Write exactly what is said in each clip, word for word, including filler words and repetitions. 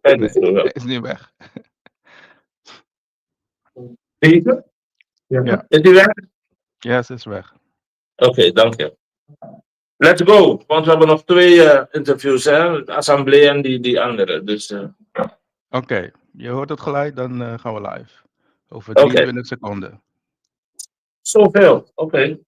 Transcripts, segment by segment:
Hij is niet weg. Beter? Ja. Is hij weg? Ja, ze is weg. Oké, dank je. Let's go, want we hebben nog twee eh, interviews, hè? De assemblee en die, die andere. Dus, eh, Oké, je hoort het geluid, dan eh, gaan we live. Over drieëntwintig seconden. Zoveel, oké.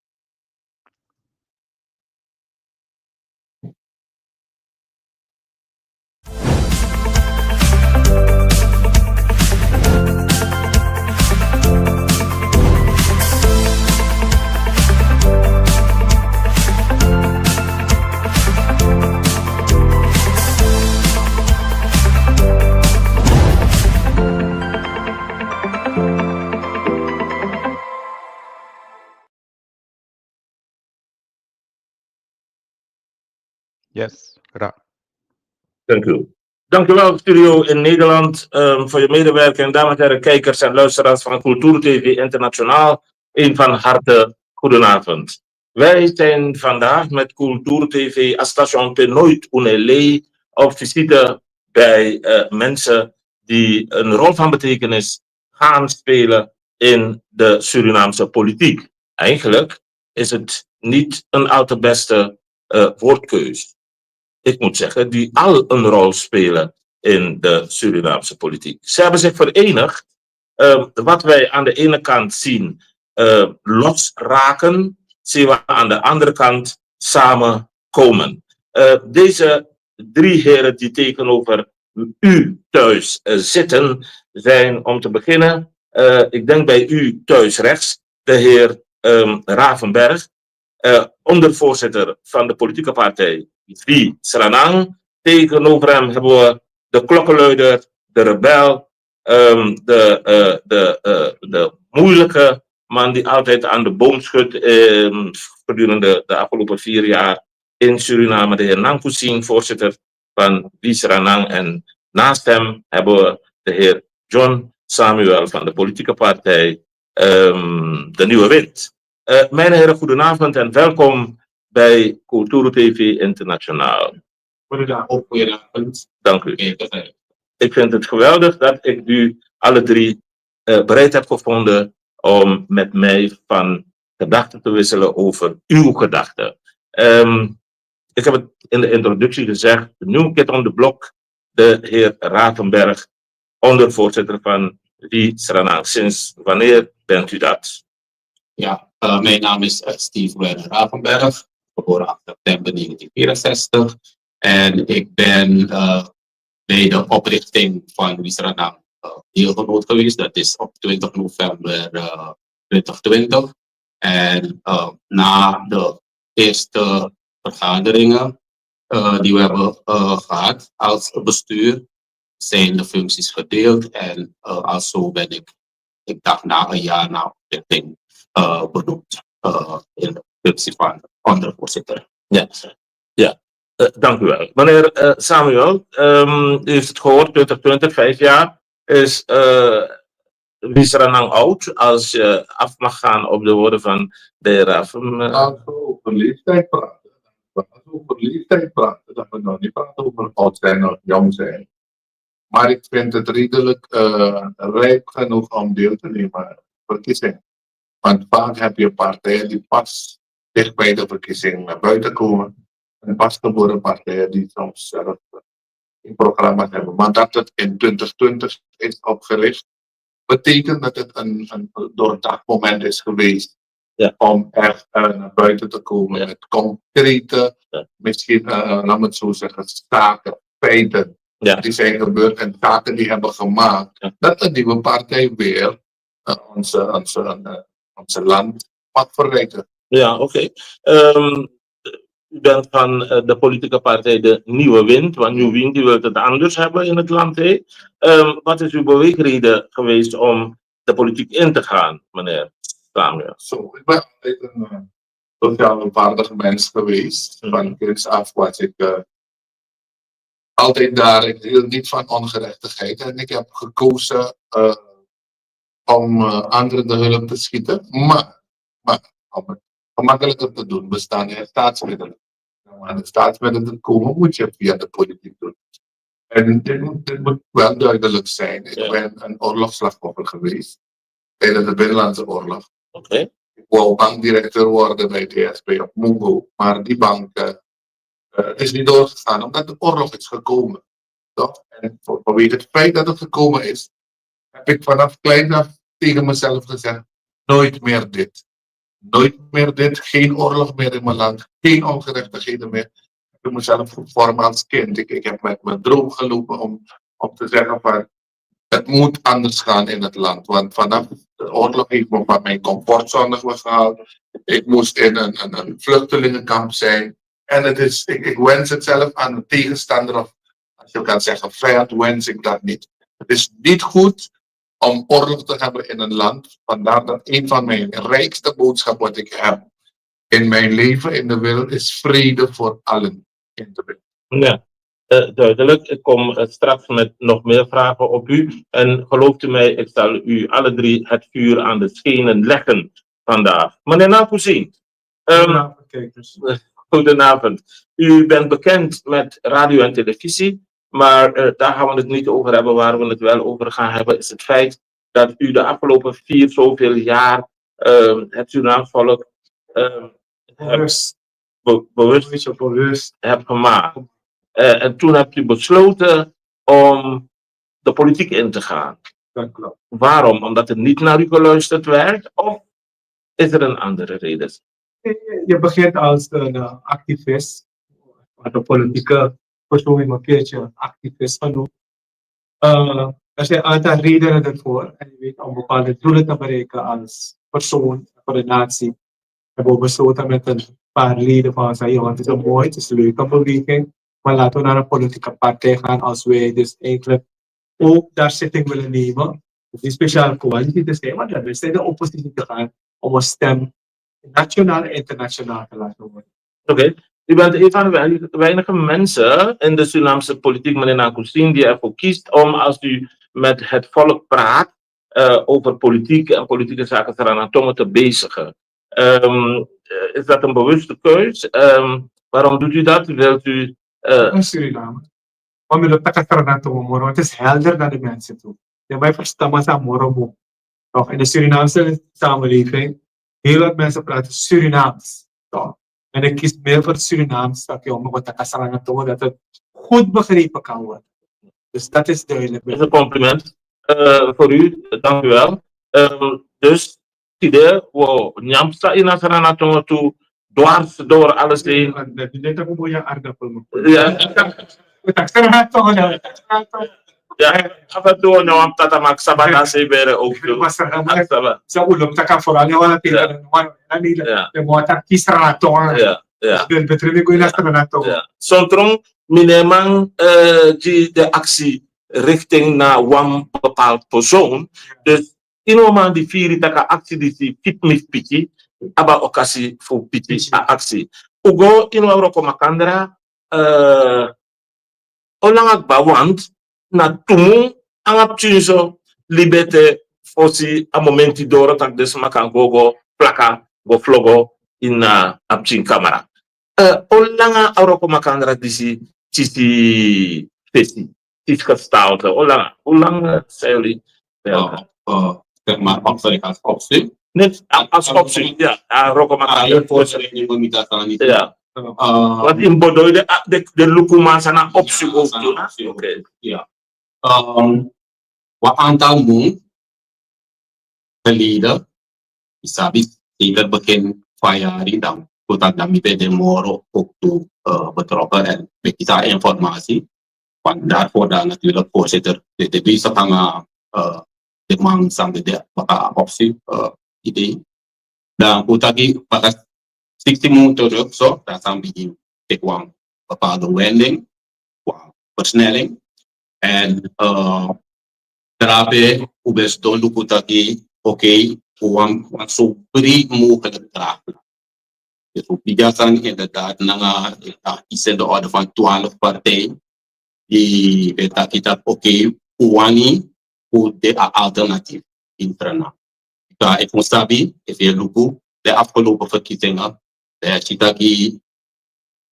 Yes, Ra. Dank u. Dank u wel, studio in Nederland, ehm, voor je medewerking. Dames en heren, kijkers en luisteraars van Cultuur T V Internationaal, een van harte goedenavond. Wij zijn vandaag met Cultuur T V a station pe nooit un e lei op visite bij eh, mensen die een rol van betekenis gaan spelen in de Surinaamse politiek. Eigenlijk is het niet een al te beste eh, woordkeus. Ik moet zeggen, die al een rol spelen in de Surinaamse politiek. Ze hebben zich verenigd. Eh, wat wij aan de ene kant zien eh, losraken, zien we aan de andere kant samenkomen. Eh, deze drie heren die tegenover u thuis eh, zitten, zijn om te beginnen, eh, ik denk bij u thuis rechts, de heer ehm, Ravenberg, eh, ondervoorzitter van de politieke partij V Sranang. Tegenover hem hebben we de klokkenluider, de rebel, ehm, de, eh, de, eh, de moeilijke man die altijd aan de boom schudt ehm, gedurende de afgelopen vier jaar in Suriname, de heer Nankusin, voorzitter van V Sranang. En naast hem hebben we de heer John Samuel van de politieke partij ehm, De Nieuwe Wind. Eh, mijn heren, goedenavond en welkom bij Kulturu T V Internationaal. Goedenavond, goedenavond. Dank u. Ik vind het geweldig dat ik u alle drie eh, bereid heb gevonden om met mij van gedachten te wisselen over uw gedachten. Ehm, ik heb het in de introductie gezegd, nu kit on the block, de heer Ravenberg, ondervoorzitter van V Sranang. Sinds wanneer bent u dat? Ja, eh, mijn naam is eh, Steve Werner Ravenberg, geboren acht september negentien vierenzestig. En ik ben eh, bij de oprichting van V Sranang eh, deelgenoot geweest. Dat is op twintig november eh, twintig twintig. En eh, na de eerste vergaderingen eh, die we hebben eh, gehad als bestuur, zijn de functies verdeeld. En eh, als zo ben ik, ik dacht na een jaar na oprichting, eh, benoemd eh, in de functie van ondervoorzitter. Ja, ja. Eh, dank u wel. Meneer eh, Samuel, ehm, u heeft het gehoord, twintig twintig, vijf jaar is eh, V Sranang oud, als je af mag gaan op de woorden van de heer Raven. Eh. Laten we over leeftijd praten. Als we over leeftijd praten, dan moeten we niet praten over oud zijn of jong zijn. Maar ik vind het redelijk eh, rijp genoeg om deel te nemen aan de verkiezing. Want vaak heb je partijen die pas dicht bij de verkiezing naar buiten komen. En pasgeboren partijen die soms zelf geen programma's hebben. Maar dat het in twintig twintig is opgericht, betekent dat het een, een doordacht moment is geweest om echt eh, naar buiten te komen met concrete, misschien, eh, laat me het zo zeggen, zaken, feiten die zijn gebeurd en zaken die hebben gemaakt dat een nieuwe partij weer eh, onze, onze, eh, onze land mag verrijken. Ja, oké. Ehm, u bent van eh, de politieke partij De Nieuwe Wind, want Nieuw Wind die wil het anders hebben in het land. Hè? Ehm, wat is uw beweegreden geweest om de politiek in te gaan, meneer Samuel? Zo, ik ben altijd een eh, sociaal vaardig mens geweest. Van kinds af was ik eh, altijd daar. Ik hield niet van ongerechtigheid. En ik heb gekozen eh, om eh, anderen de hulp te schieten. Maar, maar om het gemakkelijker te doen, bestaan er staatsmiddelen. Om aan de staatsmiddelen te komen, moet je via de politiek doen. En dit moet, dit moet wel duidelijk zijn. Ik ben een oorlogsslachtoffer geweest tijdens de Binnenlandse Oorlog. Ik wou bankdirecteur worden bij D S B op Mungo, maar die bank eh, eh, is niet doorgegaan, omdat de oorlog is gekomen. Toch? En voor- vanwege het feit dat het gekomen is, heb ik vanaf klein af tegen mezelf gezegd: nooit meer dit. Nooit meer dit, geen oorlog meer in mijn land, geen ongerechtigheden meer. Ik heb mezelf gevormd als kind. Ik, ik heb met mijn droom gelopen om, om te zeggen van: het moet anders gaan in het land. Want vanaf de oorlog heeft me van mijn comfortzone weggehaald. Ik moest in een, een, een vluchtelingenkamp zijn. En het is, ik, ik wens het zelf aan de tegenstander, of als je kan zeggen vijand, wens ik dat niet. Het is niet goed om oorlog te hebben in een land. Vandaar dat een van mijn rijkste boodschappen wat ik heb in mijn leven in de wereld is vrede voor allen in de wereld. Ja, eh, duidelijk. Ik kom eh, straks met nog meer vragen op u. En gelooft u mij, ik zal u alle drie het vuur aan de schenen leggen vandaag. Meneer Nakusi, ehm, Goedenavond, kijkers. Goedenavond. U bent bekend met radio en televisie, maar eh, daar gaan we het niet over hebben. Waar we het wel over gaan hebben, is het feit dat u de afgelopen vier zoveel jaar ehm, het Surinaams volk ehm, hebt Bewust. be- bewust Sowieso bewust. hebt gemaakt. Eh, en toen hebt u besloten om de politiek in te gaan. Dat klopt. Waarom? Omdat er niet naar u geluisterd werd? Of is er een andere reden? Je, je begint als een eh, activist, wat een politieke persoon in een keertje activist genoemd. Eh, er zijn een aantal redenen daarvoor. En je weet, om bepaalde doelen te bereiken als persoon, voor de natie, hebben we besloten met een paar leden van ons: hey, want het is een mooi, het is een leuke beweging, maar laten we naar een politieke partij gaan als wij dus eigenlijk ook daar zitting willen nemen. Het is speciaal coalitie te zijn, maar dat is in de oppositie te gaan om een stem nationaal en internationaal te laten horen. Oké. U bent een van de wein- weinige mensen in de Surinaamse politiek, meneer Nakusin, die ervoor kiest om, als u met het volk praat, eh, over politiek en politieke zaken Sranan Tongo te bezigen. Ehm, eh, is dat een bewuste keus? Ehm, waarom doet u dat? Wilt u eh, In Suriname. Want mi lukt Sranan Tongo moro, want het is helder naar de mensen toe. Je mij verstaan, maar zijn moro boom. Toch, in de Surinaamse samenleving, heel wat mensen praten Surinaams. Toch? En ik kies meer voor Surinaams, dat je om wat Sranan Tongo, dat het goed begrepen kan worden. Dus dat is duidelijk. Is een compliment eh, voor u, dank u wel. Ehm, dus, tide, wo, nyamsa in Sranan Tongo tu, dwars door alles heen. Dat is net een mooie aardappel, man. Ja, We tak Sranan Tongo, we tak Sranan Tongo. Ja, af en toe, nou, am tata maak sabata se bere ook. Maar Sranan, Maak sabata. Zo, we lopen tak vooral, ja, want het is een, een, een, Ja. De mo taki Sranan Tongo. Ja, ja. Dus betrek mi go in Sranan Tongo. Ja. Sontron, mi no e man eh, gi de actie richting na wan bepaald persoon. Dus in wan man di firi taki a actie disi fit mi fu piki, abi a okasi fu piki a actie. Un go in wan wroko makandra, eh, olanga kba, want na tu mun anga pikin so libi ete fosi a momenti doro taki den sma kan go go plaka, go flogo ini a pikin kamra. Eh, olanga a wroko makandra disi kisi fesi, kisi gestalte, olanga, olanga seli. Eh, eh, zeg maar, opstelling als optie. Net a- als optie, ja, a wroko Ah, makandra. je voorstelling moet niet dat dan niet. Ja. Eh, Want in Bodoi de, de, de lukuman san na optie Ja, ook san doen. na optie ook. Oké. Ehm, wat aantal mun geleden, mi sabi, zeker begin van yari, dan, totdat dan mi ben de moro ook toe eh, betrokken en met die informatie. Want daarvoor dan natuurlijk voorzitter de, de bezig hangen, eh, de man samen de baka optie eh, idee. Dan un taki baka sixty mun terug, so dan san bigin teki wan bepaalde wending, wan versnelling. En eh drape un ben sidon luku taki, oké, un wan wan zo breed mogelijk draagvlak. Dus un bigin a sani inderdaad nanga, eh, iets in de orde van twaalf partijen die ben taki taki, oké, un wani un de a alternatief in Sranan. Bika efu un sabi, efu yu e luku de afgelopen verkiezingen, dan yu e si taki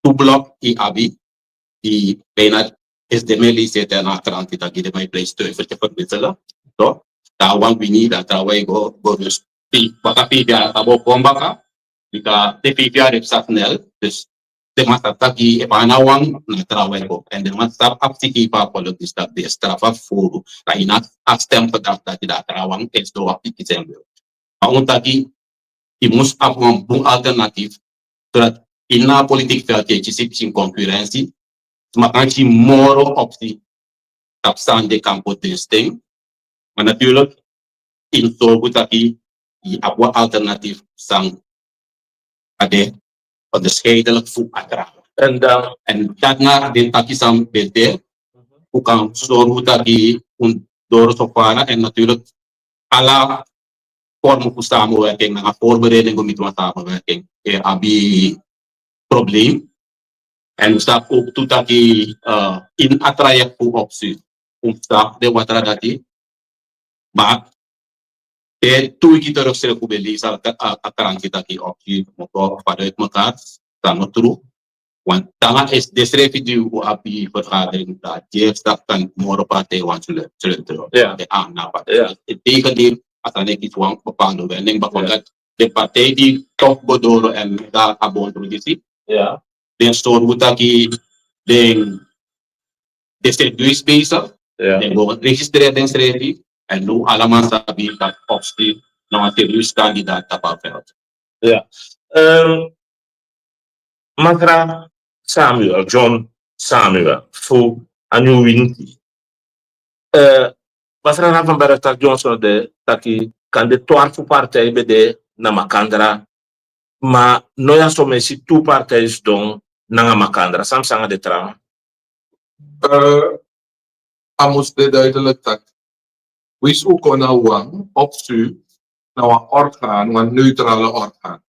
tu blok yu abi, di bijna Is de mi e leisi ete na a kranti taki den man e prei stuivertye verwisselen. So, dan wan wini, dan trawan e go, go dus. Fi, baka fi, ya, a bo kon baka. Bika te fi, ya, refu sa snel. Dus, den man sa taki, efu a na wan, na trawan e go. En den man sa abi siki fu a politics taki den e strafu a furu. Dan ini a stem gedrag dati, dan trawan e sidon wacht fu kisi en wil. Ma un taki, yu mus abi wan bun alternatief, zodat ini a politiek veld yu e kisi pikin concurrentie, sma kan kisi moro opsi tapu san den kan poti den sten. Ma natuurlijk, yu mus sorgu taki yu abi wan alternatief san a de onderscheidelijk fu a tra. En dan, en dati na den taki san ben de, un kan sorgu taki un doro so fara, en natuurlijk ala vorm fu samenwerking, nanga voorbereiding go miti wan samenwerking, e abi probleem. En un sabi ook tu taki, eh, in a traject fu opsi, un sabi den watra dati, ma te tu wiki terug srefi un ben leisi a, a, a kranti taki opsi motor vanuit mekaar, san no tru. Want dan is de srefi di un abi vergadering, dan di e sabi kan moro partij wan sleutel. Ja. De ana partij. Ja. Integendeel, a sani e kisi wan bepaalde wending, bijvoorbeeld de partij di toch go doro en dan a bon tradisi. Ja. Den sorgu taki den, den serieus bezig. Ja. Den go registreer densrefi. En now ala man sabi taki opsi na wan serieus kandidaat tapu a veld. Ja. Ehm, Masra Samuel, John Samuel, fu a Nieuw Winti. Eh, Masra Ravenberg taki Johnson de taki kande twarfu partij ben de na makandra, ma no ya so mi e si tu partij sidon nanga makandra. San psa nanga den tra? Eh, a mus de duidelijk taki winsi un kon na wan, opsi na wan orgaan, wan neutrale orgaan.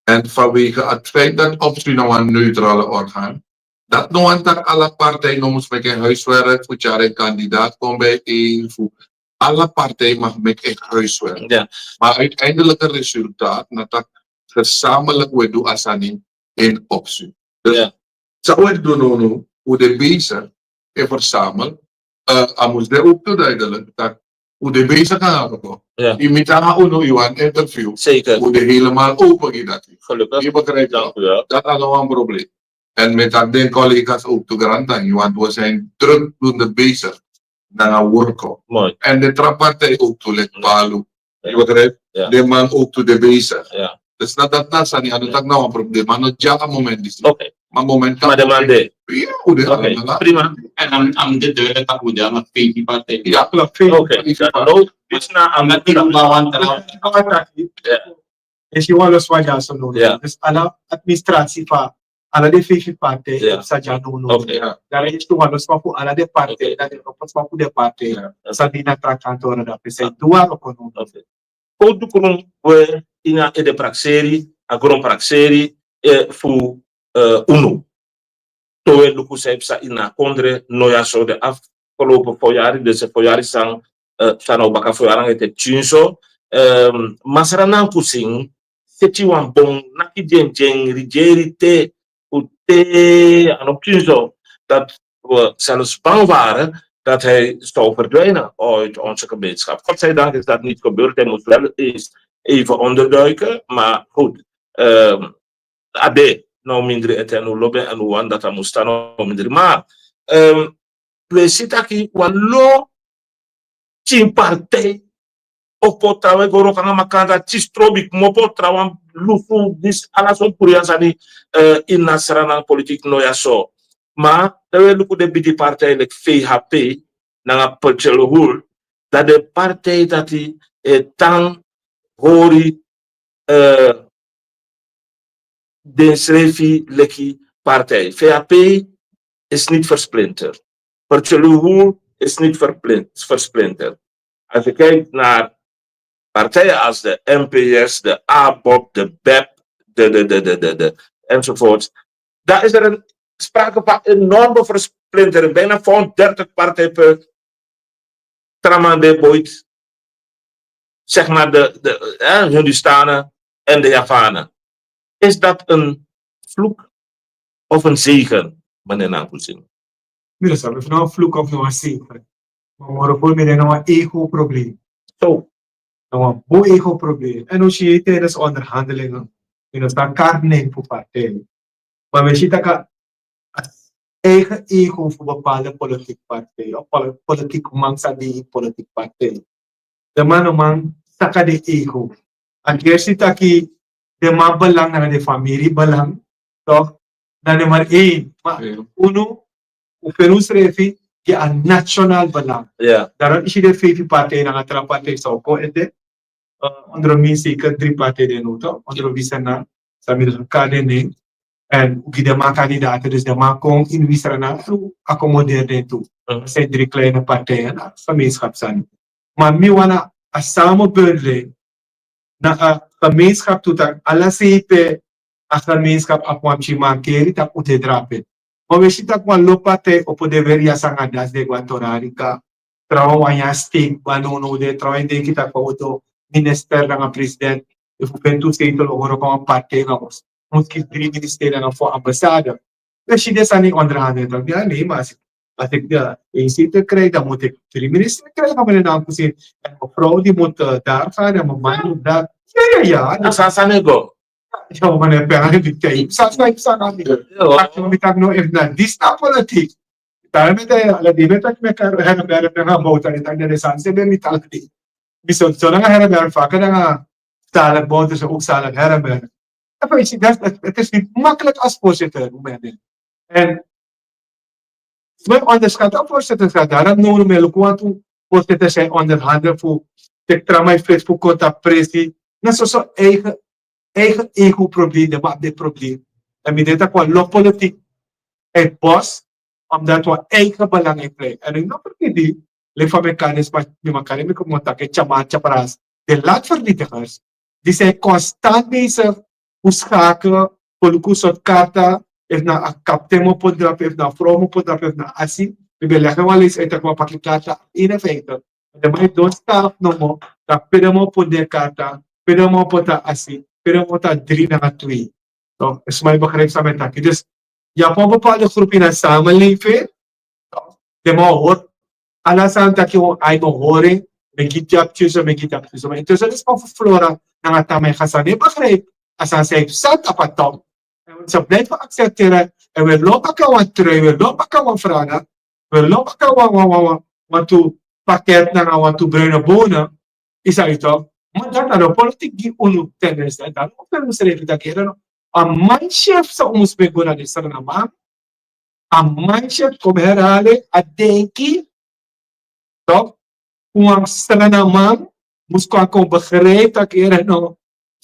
En vanwege het feit dat opsi na wan neutrale orgaan, dat no wani taki ala partij no mus meki en huiswerk fu tyari en kandidaat kon bijeen, fu ala partij mag meki en huiswerk. Ja. Maar uiteindelijke resultaat na taki gezamenlijk we doen a sani in opsi. Dus, ja, san un e du now, un de bezig e verzamel, eh, a mus de ook te duidelijk dat un de bezig nanga oko. Ja. Yu miti nanga unu, yu wani interview. Zeker. Un de helemaal open gi dati. Gelukkig. Yu begrijp toch? Dank u wel. Dat is allemaal een probleem. En met dat den collega's ook te garantan, want we zijn drukdoende bezig nanga worko. Mooi. En de tra partij ook te leki Palu. Ja. Yu begrijp? Ja. Den man ook te de bezig. Ja. Dus na dati na sani, a no taki na wan probleem. Ma no dya a moment disi. Oké. Ma moment. Ma den man de. Ya, un de. Oké, allemaal. Prima. En dan, dan de deur dat un de nanga feifi partij. Ya, klopt. Feifi partij. Oké, dan now, dus na a moment. Dati na wan tra. Ya. Esi wan lo sma dya so now. Ya. Dus ala administratie fu ala den feifi partij, ya, sa dya now. Oké. Ya. Dan esi wan lo sma fu ala den partij, oké, dan den lo sma fu den partij. Ya. Sa de na tra kantoro, dan pe sa e du a wroko now. Oké. Kon du kron we ini a ede prakseri, a gron prakseri, eh, fu, eh, unu. Te we luku san e psa ini a kondre, no ya so, den afgelopen fo yari, den se fo yari san, eh, san now baka fo yari nanga ete pikinso. Ehm, Masra Nankusin seti wan bon naki dyendyen rigeri te, fu te a no pikinso, dat we zelfs bang waren dat hij zou verdwijnen uit onze gemeenschap. Godzijdank is dat niet gebeurd. Hij moest wel eens even onderduiken. Maar goed, ehm, a de now mindri ete, en un lobi en un wani dati a mus tan now mindri. Ma, ehm, we si taki wan lo pikin partij opo, trawan e go wroko nanga makandra, kisi trobi, kmopo, trawan lusu, disi, ala sortu puru ya sani, eh, ini a Sranan politiek no ya so. Ma te we luku den bigi partij leki V H P nanga Purcell Hull, dan den partij dati e tan hori, eh, densrefi leki partij. V H P is niet versplinterd. Purcell Hull is niet verplin-, versplinterd. Als je kijkt naar partijen als de N P S, de ABOP, de BEP, de, de, de, de, de, de, enzovoort, dan is er een sprake van enorme versplintering. Bijna vijfendertig partijen per tra man de boit, zeg maar, de, de, eh, Hindustanen en de Javanen. Is dat een vloek of een zegen, meneer Nankusin? Mi no sabi efu na wan fluku of na wan segen. Ma moro bun mi de na wan ego problem. So, na wan bun ego problem. En un si yu tijdens onderhandelingen, yu no stan kari nen fu partij. Ma mi si taki a eigen ego fu bepaalde politiek partij of politiek man sa de in politiek partij. De man no man saka de ego. A gersi taki de man belang nanga de famiri belang, toch? Dan de man één. Ma unu un feni un srefi gi a national belang. Daarom isi de feifi partij nanga tra partij sa o kon ete. Ondro mi seiker dri partij de no, toch? Ondro wi sana san mi dus kari den nen. En un gi den man kandidate, dus den man kon in wi sana, un akomoderi den tu. San dri kleine partijen na gemeenschap sani. Ma mi wan a samenbundling na a gemeenschap tu taki ala sei pe a gemeenschap abi wan pikin mankeri taki un de drape. Ma un e si taki wan lo partij opo de weri yasi nanga dasi de go na torarika. Trawan wan nyan steek ban no no de trawan e denki taki wan oto minister nanga president. Efu pen tu sei to lo horo kon wan partij nanga mus kisi dri minister nanga fo ambasade. We si de sani onderhandel dan mi a nei masi. Asi ik de esi te krijg dan mut ik dri minister krijg dan mene dan kusi en mevrouw die moet daar gaan en mijn man moet daar. Ja, ja, ja. Sasa nego. Yo, mane pe ani di te sa sa sa ani. Aki mi tak no efu na disi na politik. Tara mi te ala di mi tak mi karo hera bere pe na bouta ni tak de san se be mi tala di. Mi so so na hera bere faka na tala bouta so uk sala hera bere. Apa isi dat het is niet makkelijk als voorzitter hoe men wil. En mi onderschat a voorzitter sa dara no no mi luku wantu voorzitter sa onderhandel fu tek tra man fesi fu kota presi. Na so so eigen eigen ego problem de man de problem. En mi de taki wan lo politiek uit bos omdat wan eigen belang in plei en ik no vergeet die lek van mi kanis maar mi man kanis mi kom taki tjama tjapras de landvernietigers die zijn constant bezig fu schakelen fu luku sort karta efu na a kapten mi o poti drape efu na a frow mi o poti drape efu na asi. Mi ben legi wan leisi uit taki wan paki karta eenenvijftig. De man e don staf nomo dan pe den mi o poti den karta, pe den mi o poti a asi, pe den mi o poti a dri nanga twee. Sma e begrijp san mi e taki dus ya pon bepaalde groep ini a samenleving. Den man hori ala sani taki wan ai mi hori. Mi gi dyaptyuso mi gi dyaptyuso ma intussen is man fu flora nanga tama e ga sani e begrijp a sani san e psa tapu a top. En wi sa blijf fu accepteren en wi e lobi baka wan trui wi e lobi baka wan fraga. Wi e lobi baka wan wan wan wan wantu paket nanga wantu bruine bonen. Yu sabi tok? Ma dati na den politiki gi unu ten minste en dati un feni un srefi taki ere no a manshef san un mus ben go na den srana man. A manshef kon ben herhali a denki tok? Fu wan srana man mus kon a kon begrijpi taki ere no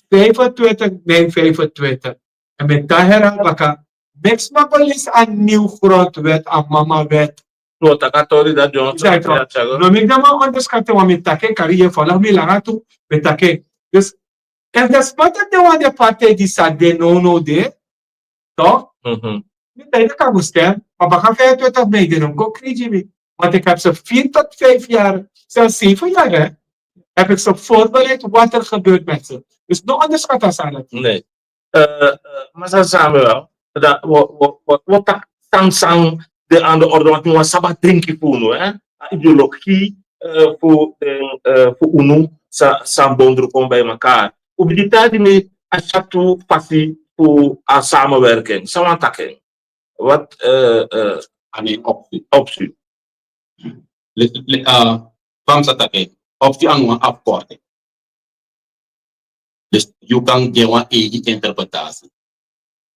vijfentwintig min vijfentwintig. En mi e tan herhali baka meki sma go lisi a niw grondwet a mama wet. No taki a tori dati dyonson. No meki den man onderskati wan mi taki en kari yu e fala mi langa tu. Mi taki en dus efu den sma taki den wan den partij di sa de nownow de tok? Mi taigi den kan go stem ma baka vijfentwintig mei den no mus go kri gi mi. Want ik heb ze vier tot vijf yari zelfs zeven yari heb ik ze voorbereid wat er gebeurt met ze. Dus no onderskati a sani. Masa Samuel, dan wi o taki san san de an de orde want mi wan sabi a denki fu unu a ideologi fu den fu unu san bondru kon bij mekaar. Un bigin tan di mi a syatu fasi fu a samenwerking san wan taki en wat? Ani opsi opsi. Fa mi sa taki en opsi anga wan afkorting. Dus yu kan gi en wan eigi interpretasi.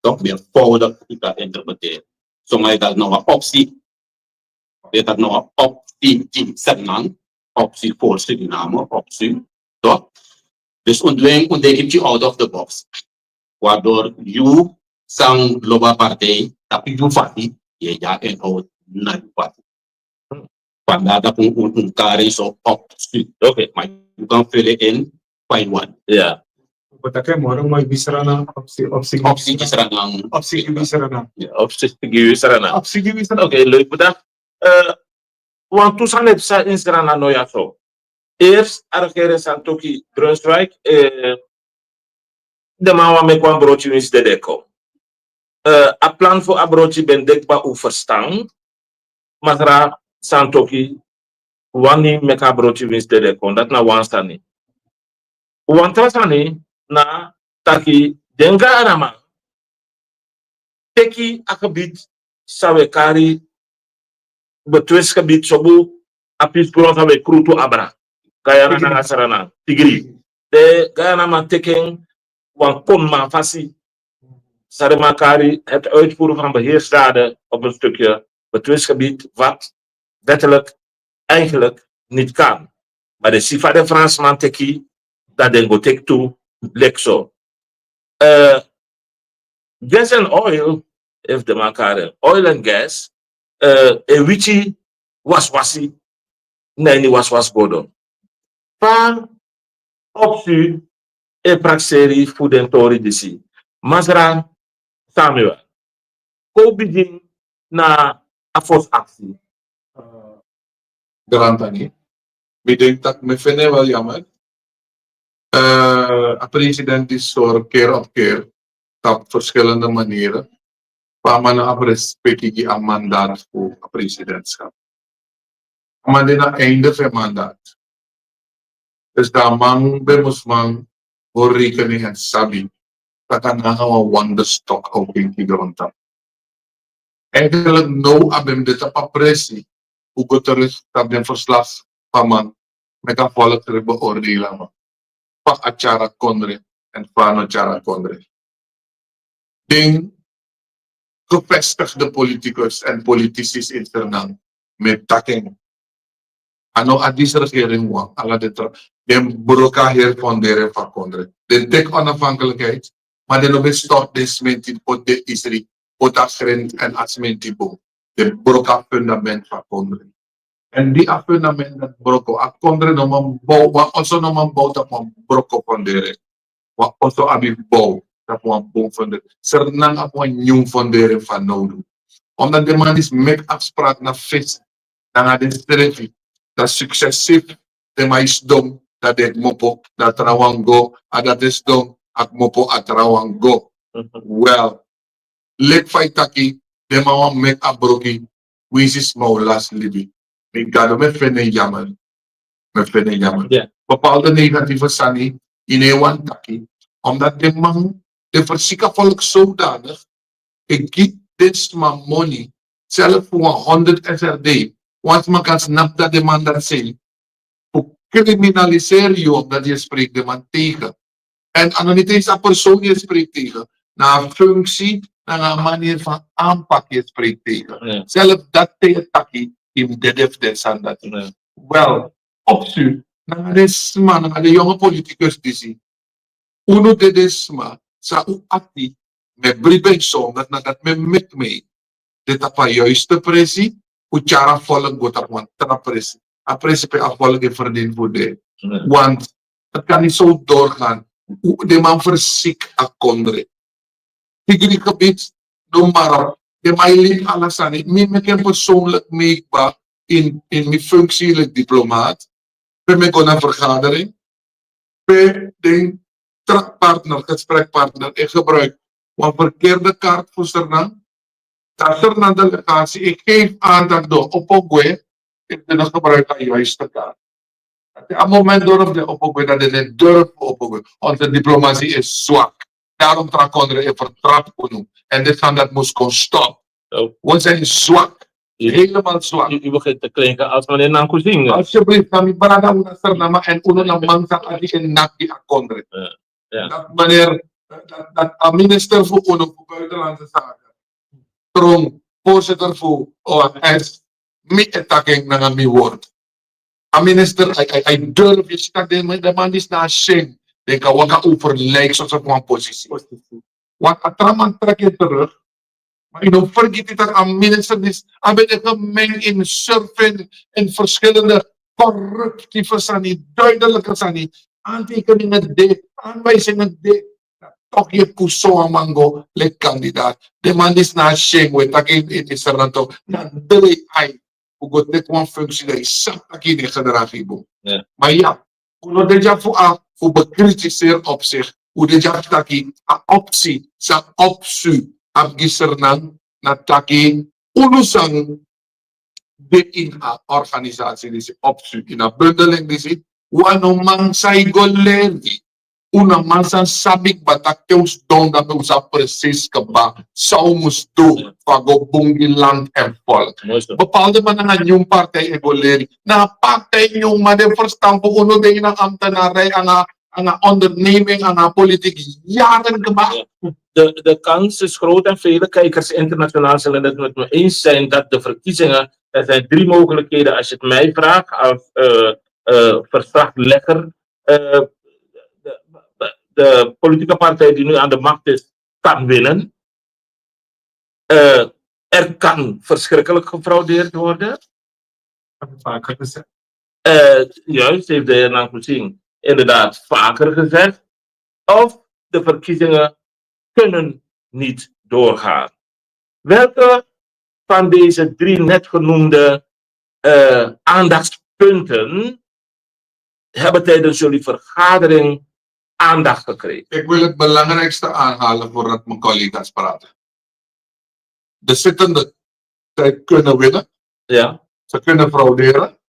Tok mi e fowdigi fu yu kan interpreteri. Soma yu dati na wan opsi. Yu dati na wan opsi gi sernang opsi for suriname opsi. Tok. Dus un dwing un denki fu yu out of the box. Wardor yu san lobi a partij tapu yu fasi yu e gi a en out na yu fasi. Fanda tapu un kari so opsi. Ma yu kan fili en fa yu wani. Bo taki en moro moi bisra na opsi opsi gi bisra na. Opsi gi bisra na. Opsi gi bisra na. Opsi gi bisra na. Oke leuk bedankt. Wantu sani e psa ini srana no ya so. Eerst a regering santoki Brunswijk. Den man wan meki wan broti winsi dede kon. A plan fu a broti ben de kba un ferstan. masra Santoki wani meki a broti winsi dede kon. Dati na wan sani. Wan tra sani na taki den Guyanaman teki a gebied san wi e kari, betwist gebied, sobu a pisgron san wi e krutu abra. Guyana nanga Sranan, Tigri. Den Guyanaman teki en wan konman fasi. San den man kari het uitvoeren van beheersdaden op een stukje betwist gebied wat wettelijk eigenlijk niet kan. Maar den si fa den Fransman teki, dan den go teki tu leki so. Eh, gas and oil, efu den man kari en oil and gas, eh, e witi waswasi na ini waswasi go doro. Fa opsi e prakseri fu den tori disi? Masra Samuel, kon bigin na a fosi aksi. Grantangi. Mi denki tak' mi feni en wel jammer. Eh, a president di sori keer op keer op verschillende manieren, fa a man no abi respeki gi a mandaat fu a presidentschap. A man de na einde fu en mandaat. Dus dan a man ben mus man hori rekening èn sabi tak' a nanga wan wonderstok a o kenki grontapu. Eigenlijk now a ben mus de tapu a presi fu go terug tapu den verslag fu a man, meki a volk terug beoordeel a man, fa a tyari a kondre èn fa a no tyari a kondre. Den gevestigde politicus èn politici in Sranan, mi e taki en, a no a disi regering wan, ala den tra, den broko a heri fondering fu a kondre. Den teki onafhankelijkheid, ma den no ben stop den smenti, poti den isri, poti a grens èn a smenti bun. Den broko a fundament fu a kondre. Èn di a fundament dati broko, a kondre no man bow, wan oso no man bow tapu wan broko fondering. Wan oso abi bow tapu wan bun fondering. Sranan abi wan nyun fondering fanowdu. Omdat den man disi meki afspraak na fesi nanga densrefi, dan successief den man e sidon, dan den e kmopo, dan a trawan go, a dati e sidon, a kmopo, a trawan go. Wel, leki fa yu taki, den man wani meki a broki winsi sma o lasi libi. Mi Gado, mi e feni en jammer. Mi e feni en jammer. Bepaalde negatieve sani yu no e wani taki, omdat den man, den fersiki a volk zodanig, e gi den sma moni, zelf fu wan honderd S R D, wan sma kan snapu dati den man dati sei, fu criminaliseren yu, omdat yu e spreki den man tegen. Èn a no niti eens a persoon yu e spreki tegen, na a functie, nanga a manier van aanpak yu e spreki tegen. Zelf dati te yu taki yu mus dede fu den sani dati. Wel, opsi, nanga den sma, nanga den yonge politicus disi, unu de den sma san un ati, mi e bribi en so, omdat na dati mi e meki mi de tapu a juiste presi, fu tyari a volk go tapu wan tra presi. A presi pe a volk e ferdini fu de. Want het kan niet zo doorgaan. Den man fersiki a kondre. Tigri gebied, no mara. Den man e libi ala sani. Mi meki en persoonlijk meetbaar in, in mi functie leki diplomaat. Pe mi e go na vergadering, pe den tra partner, gesprekpartner, e gebruik wan verkeerde kaart fu Sranan. Dan Sranan delegatie e geef aan dati den opo gwe, efu den no gebruik a juiste kaart. Te a moment doro fu den opo gwe, dan den no e durf fu opo gwe. Onze diplomatie is zwak. Daarom tra kondre e fertrap unu. Èn den sani dati mus kon stop. We zijn zwak. Helemaal zwak. U, u begint te klinken als meneer Nankuzinga. Alsjeblieft, na mi brada, unu na Sranan, èn unu na man san ati e naki a kondre. Dat meneer, dat, dat a minister fu unu fu buitenlandse zaken, Troon, voorzitter fu O M S, mi e taki en nanga mi woord. A minister, a, a, a durf, yu si taki den, den man disi na a syen, den kan waka overlijk soso fu wan positie. Want a tra man trek en terug, maar yu no fergiti taki a minister disi, a ben de gemeng in surfen, in verschillende corruptieve sani, duidelijke sani, aantekeningen de, aanwijzingen de, toch yu e pusu a man go leki kandidaat. Den man disi na a syen, we taki in, in, in Sranan, na dri ai. Un go teki wan functie dan yu sabi taki yu no e gedragi yu bun. Maar ya, un no de dya fu a, fu bekritiseer op zich. Un de dya fu taki a opsi san opsi abi gi Sranan na taki unu san de ini a organisasi disi, opsi ini a bundeling disi, wan no man san e go leri. Un na man san sabi kba tak' te un sidon dan un sa presis kba san un mus du fu a go bun gi land èn folk. Bepaalde man nanga nyun partij e go leri, na a partij nyun man den ferstan fu unu de ini a ambtenarij nanga onderneming nanga politik yaren kba. De kans is groot en vele kijkers internationaal zullen het met me eens zijn dat de verkiezingen, er zijn drie mogelijkheden als je het mij vraagt als verslaglegger, de politieke partij die nu aan de macht is kan winnen. Er kan verschrikkelijk gefraudeerd worden. Juist, heeft de heer Nankusin inderdaad vaker gezegd. Of de verkiezingen kunnen niet doorgaan. Welke van deze drie net genoemde aandachtspunten hebben tijdens jullie vergadering aandacht gekregen? Ik wil het belangrijkste aanhalen voordat mijn collega's praten. De zittende tijd kunnen winnen. Ja. Ze kunnen frauderen.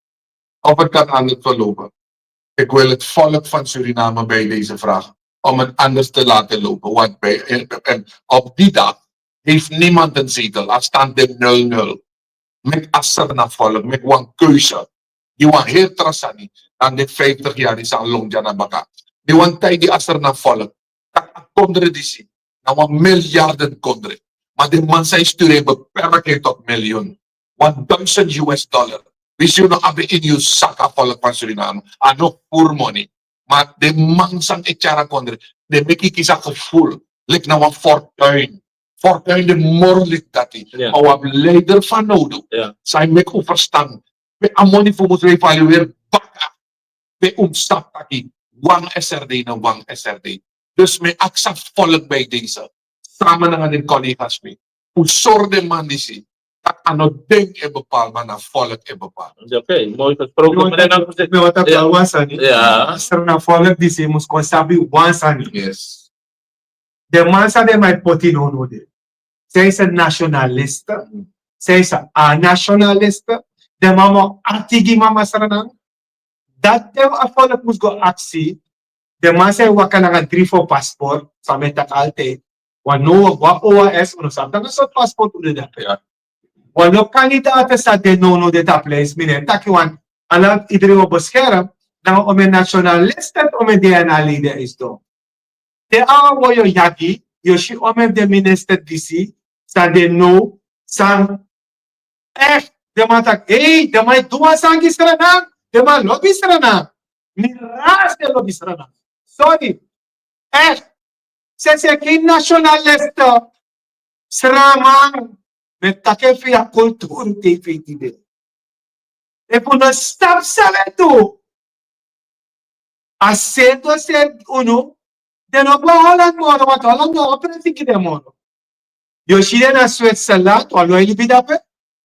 Of het kan anders verlopen. Ik wil het volk van Suriname bij deze vraag om het anders te laten lopen. Want bij, en, en op die dag heeft niemand een zetel. A stand de nul nul. Meki a Sranan volk meki wan keuze. Di wan heri tra sani, dan de vijftig yari san lon dya na baka. Di wan taigi a Sranan volk tak' a kondre disi na wan miljarden kondre. Ma den man san e sturu en beperk en tot miljoen. Wan duisend U S dollar. Wi si un no abi ini un saka, volk van Suriname. A no furu moni. Ma den man san e tyari a kondre, den meki kisi a gevoel leki na wan fortuin. Fortuin de moro leki dati. Ma un abi leider fanowdu san e meki un ferstan pe a moni fu mus revalueri baka. Pe un mus sabi taki wan S R D na wan S R D. Dus mi e aksi a volk bij deze, samen nanga den collega's mi, un sori den man disi tak' a no den e bepaal ma na volk e bepaal. Oké, mooi gesproken. Meneer Nakusi, mi wani taki wan sani. Sranan volk disi mus kon sabi wan sani. Den man san den man e poti nownow de, zij ze nationalisten, zij ze anationalisten. Den man mus arki gi mama Sranan. Dati den a volk mus go aksi. Den man san e waka nanga dri fo paspoort, san mi e taki altijd, wan no wan O A S, un no sabi nanga sortu paspoort un de dape. Wan no kandidate san de nownow de tapu lijst, mi no e taki wan, ala idri o beskerm nanga omeni nationalisten, omeni D N A leden is don. Te a wan wan yu o yagi, yu o si omeni den minister disi san de now, san echt den man taki, hei, den man e du wan sani gi Sranan. Den man lobi Sranan. Mi rasi den lobi Sranan. Sorry. Echt. Sese, gen nationaliste. Sranan, mi e taki en fu yu a kulturu te yu feni yu de. Efu un no sabi san un e du, a seri go seri unu. Den no go na Holland moro, want Holland no operesi gi den moro. Yu o si den na Switzerland, wan lo e libi dape,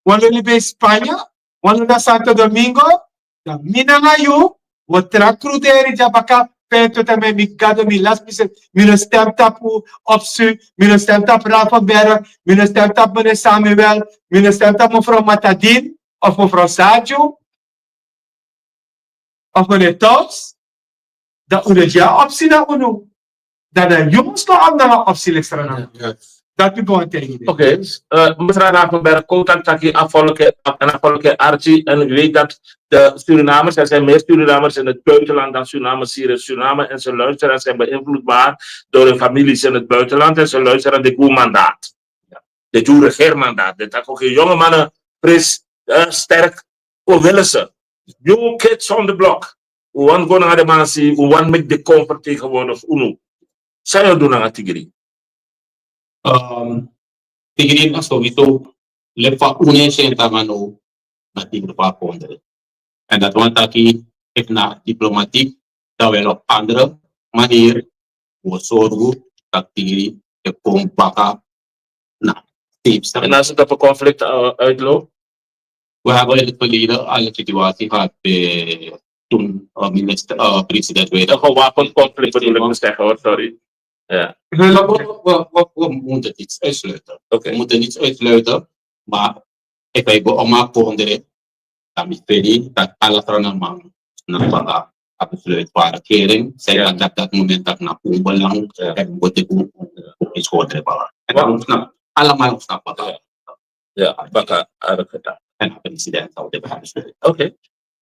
wan lo e libi Spania, wan lo na Santo Domingo. Dan mi nanga yu, wi o tra kruderi dya baka. Pe tu te mi, mi gado, mi lasi mi srefi. Mi no stem tapu Opsu, mi no stem tapu Ravenberg, mi no stem tapu meneer Samuel, mi no stem tapu mevrouw Matadin of mevrouw Sadio of meneer Tops. Dan un no gi a opsi na unu. Dan na yu mus kon abi nanga opsi leki Sranan. Dati mi go wani taigi yu. Oké, mevrouw Ravenberg, kon taki taki a volk, en a volk e arki, en u weet dat de Surinamers, er zijn meer Surinamers in het buitenland dan Surinamers hier in Suriname, en ze luisteren en zijn beïnvloedbaar door hun families in het buitenland en ze luisteren de goe mandaat. De Jew regeermandaat. Dit taki, oké, jonge mannen, fris, sterk, kon willen ze. New kids on the block. Un wani go nanga den man disi, un wani meki den kon vertegenwoordig unu. San yu o du nanga Tigri? Tigri na sowieso, leki fa unu e si en tapu now, na Tigri fu a kondre. En dati wani taki, efu na diplomatiek, dan wel op andere manier, wi o sorgu tak' Tigri e kon baka na safestraat. En als het op een conflict uitloopt? We hebben in het verleden al een situatie gehad bij toen minister, president Wade. Een gewapend conflict bedoel ik te zeggen hoor, sorry. Ja. We, we, we, we moeten niets uitsluiten. We moeten niets uitsluiten, maar ik ben ook maar kondre. Dan mi feni dat ala trana man na baka a besluit van regering. Zij kan dat dat moment dat na un belang en bote un is gewoon de bala. En dan snap allemaal snap baka. Ya, baka arke dan. En president zou de bala besluit. Oké.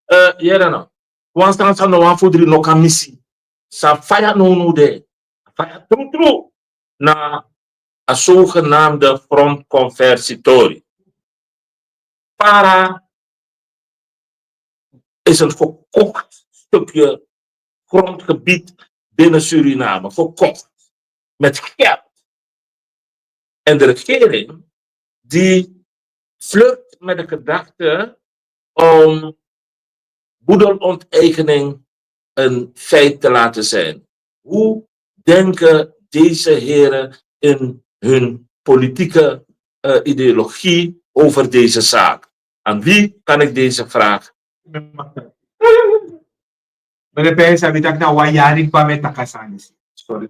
Eh, yere no. Wan sani san no wan fu dri no kan misi. San faya no no de. Faya trutru na a zogenaamde grondconversietori. Para is een gekocht stukje grondgebied binnen Suriname. Gekocht met geld. En de regering die flirt met de gedachte om boedelonteigening een feit te laten zijn. Hoe denken deze heren in hun politieke eh, ideologie over deze zaak? Aan wie kan ik deze vraag? Mene pe sabi taki na wan yari kba mi e taki a sani. Sorry.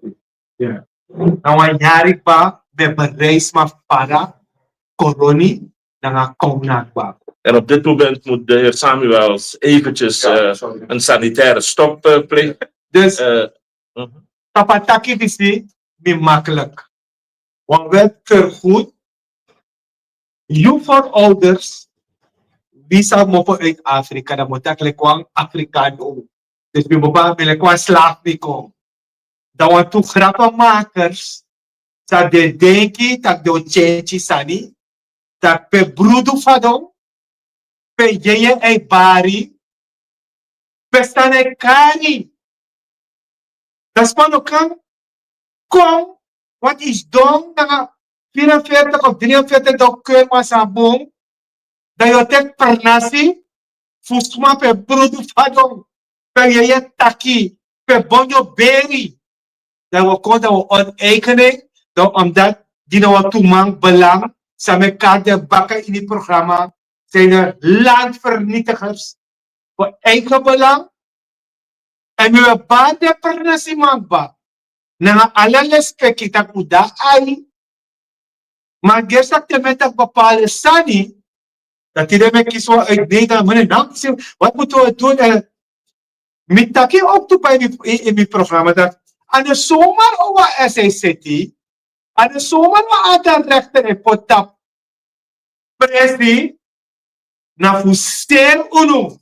Na wan yari kba mi e bereis ma fara koroni nanga kowna kba. En op dit moment moet de heer Samuels eventjes eh, een sanitaire stop eh, plegen. Dus Eh, tapu a taki disi mi makkelijk. Wan wet vergoed yu voorouders, wi sa mofo uit Afrika, dan mi o taki leki wan Afrikaan. Dus mi mofo a mi leki wan slaaf mi kon. Dan wan tu grapenmakers sa den denki tak' den o tyentyi sani, tak' pe brudu fadon, pe yeye e bari, pe sani e kari. Dan sma no kan kon, want yu sidon nanga vierenveertig of drieënveertig dan o keur wan sani bun. Dan yu o teki pernasi fu sma pe brudu fadon, pe yeye taki, pe bonyo beri. Dan wi o kon dan wi o onteigening. Dan omdat gi na wan tu man belang, san mi e kari den baka ini programa, zijn de landvernietigers voor eigen belang. En mi e bari den pernasiman kba nanga ala lespeki tak' un de ai. Ma gersi tak' te mi e taki bepaalde sani, dan tide mi e kisi wan uit Nederland, mi no e nanga kisi. Wat moeten we doen? Mi taki ook tu bai in mi programa dat a no somar o wan S I C T, a no somar wan aantal rechter e poti tapu presi na fu seri unu.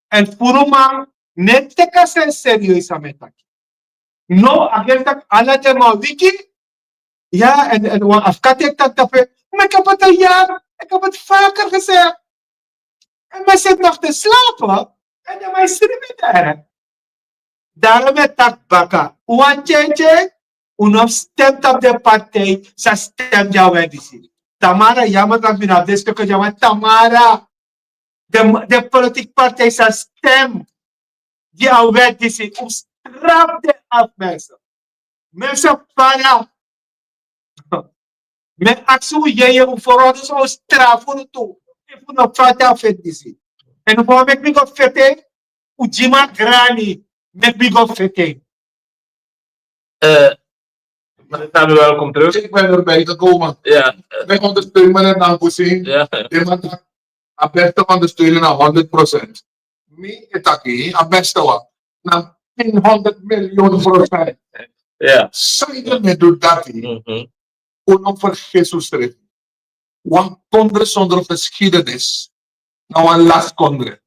En furu man no e teki a sani serieus, a mi e taki. No, a gersi tak' ala den man wiki. Ya, en wan afkati e taki dape, ma ik heb het al jaren, ik heb het vaker gezegd. En men zit nog te slapen. En dan men sribi dere. Daarom e taki baka, un wan tyentye, un no stem tapu den partij san stem gi a wet disi. Tamara, yamer tak' mi no abi den stukken gi a man, Tamara. Den politiki partij san stem gi a wet disi, un strafu den afu, mensen. Mensen, para. Mi e aksi un yeye, un voorouders o strafu unu tu efu un no fati a feti disi. En un fu meki mi go feti en, un gi mi a grani meki mi go feti en. Eh, Meneer Samuel, welkom terug. Ik ben erbij gekomen. Ja, Ik ondersteun meneer Nankusi. Ja. Die man a beste ondersteunen na honderd procent. Mi e taki a beste wan na honderd miljoen procent. Ja. San yu e du dati? Mhm. Un no vergis unsrefi. Wan kondre zonder geschiedenis na wan lasi kondre.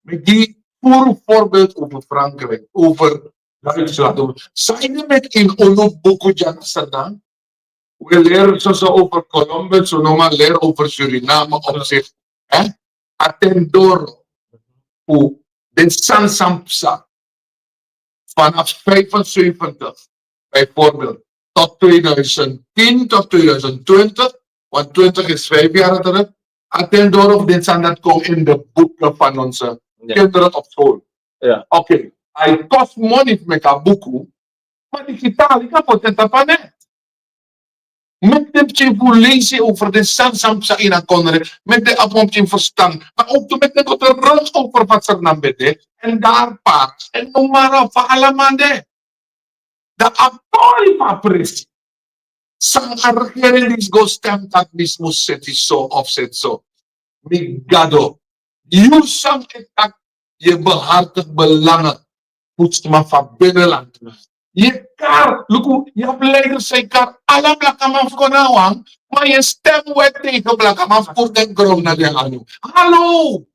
Mi gi puru voorbeeld over Frankrijk, over Duitsland. Over, san yu e meki ini unu buku dya na Sranan? We leren soso over Columbus, we no man leren over Suriname op zich. Hè? A ten doro fu den sani san psa vanaf vijfenzeventig, bijvoorbeeld, tot tweeduizend tien, tot tweeduizend twintig, want twintig is vijf jaar terug, a ten doro fu den sani dati kon in de boeken van onze kinderen op school. Ja. Oké, a e kosi moni fu meki a buku, ma digitaal yu kan poti en tapu a net. Meki den pikin fu leisi over den sani san psa ini a kondre, meki den abi wan pikin ferstan. Ma ook tu meki den go terug over fa Sranan ben de, en daar para, en noem maar op, fa ala man de. Dan a tori fu a presi san a regering disi go stem tak' disi mus seti so of seti so. Mi Gado, Yu san e taki yu e behartig belangen fu sma fu a binnenland. Yu e kari, luku, yu abi leiders san e kari ala blakaman fu kon na wan, ma yu e stem wet tegen blakaman fu puru den gron na den anu. Halo!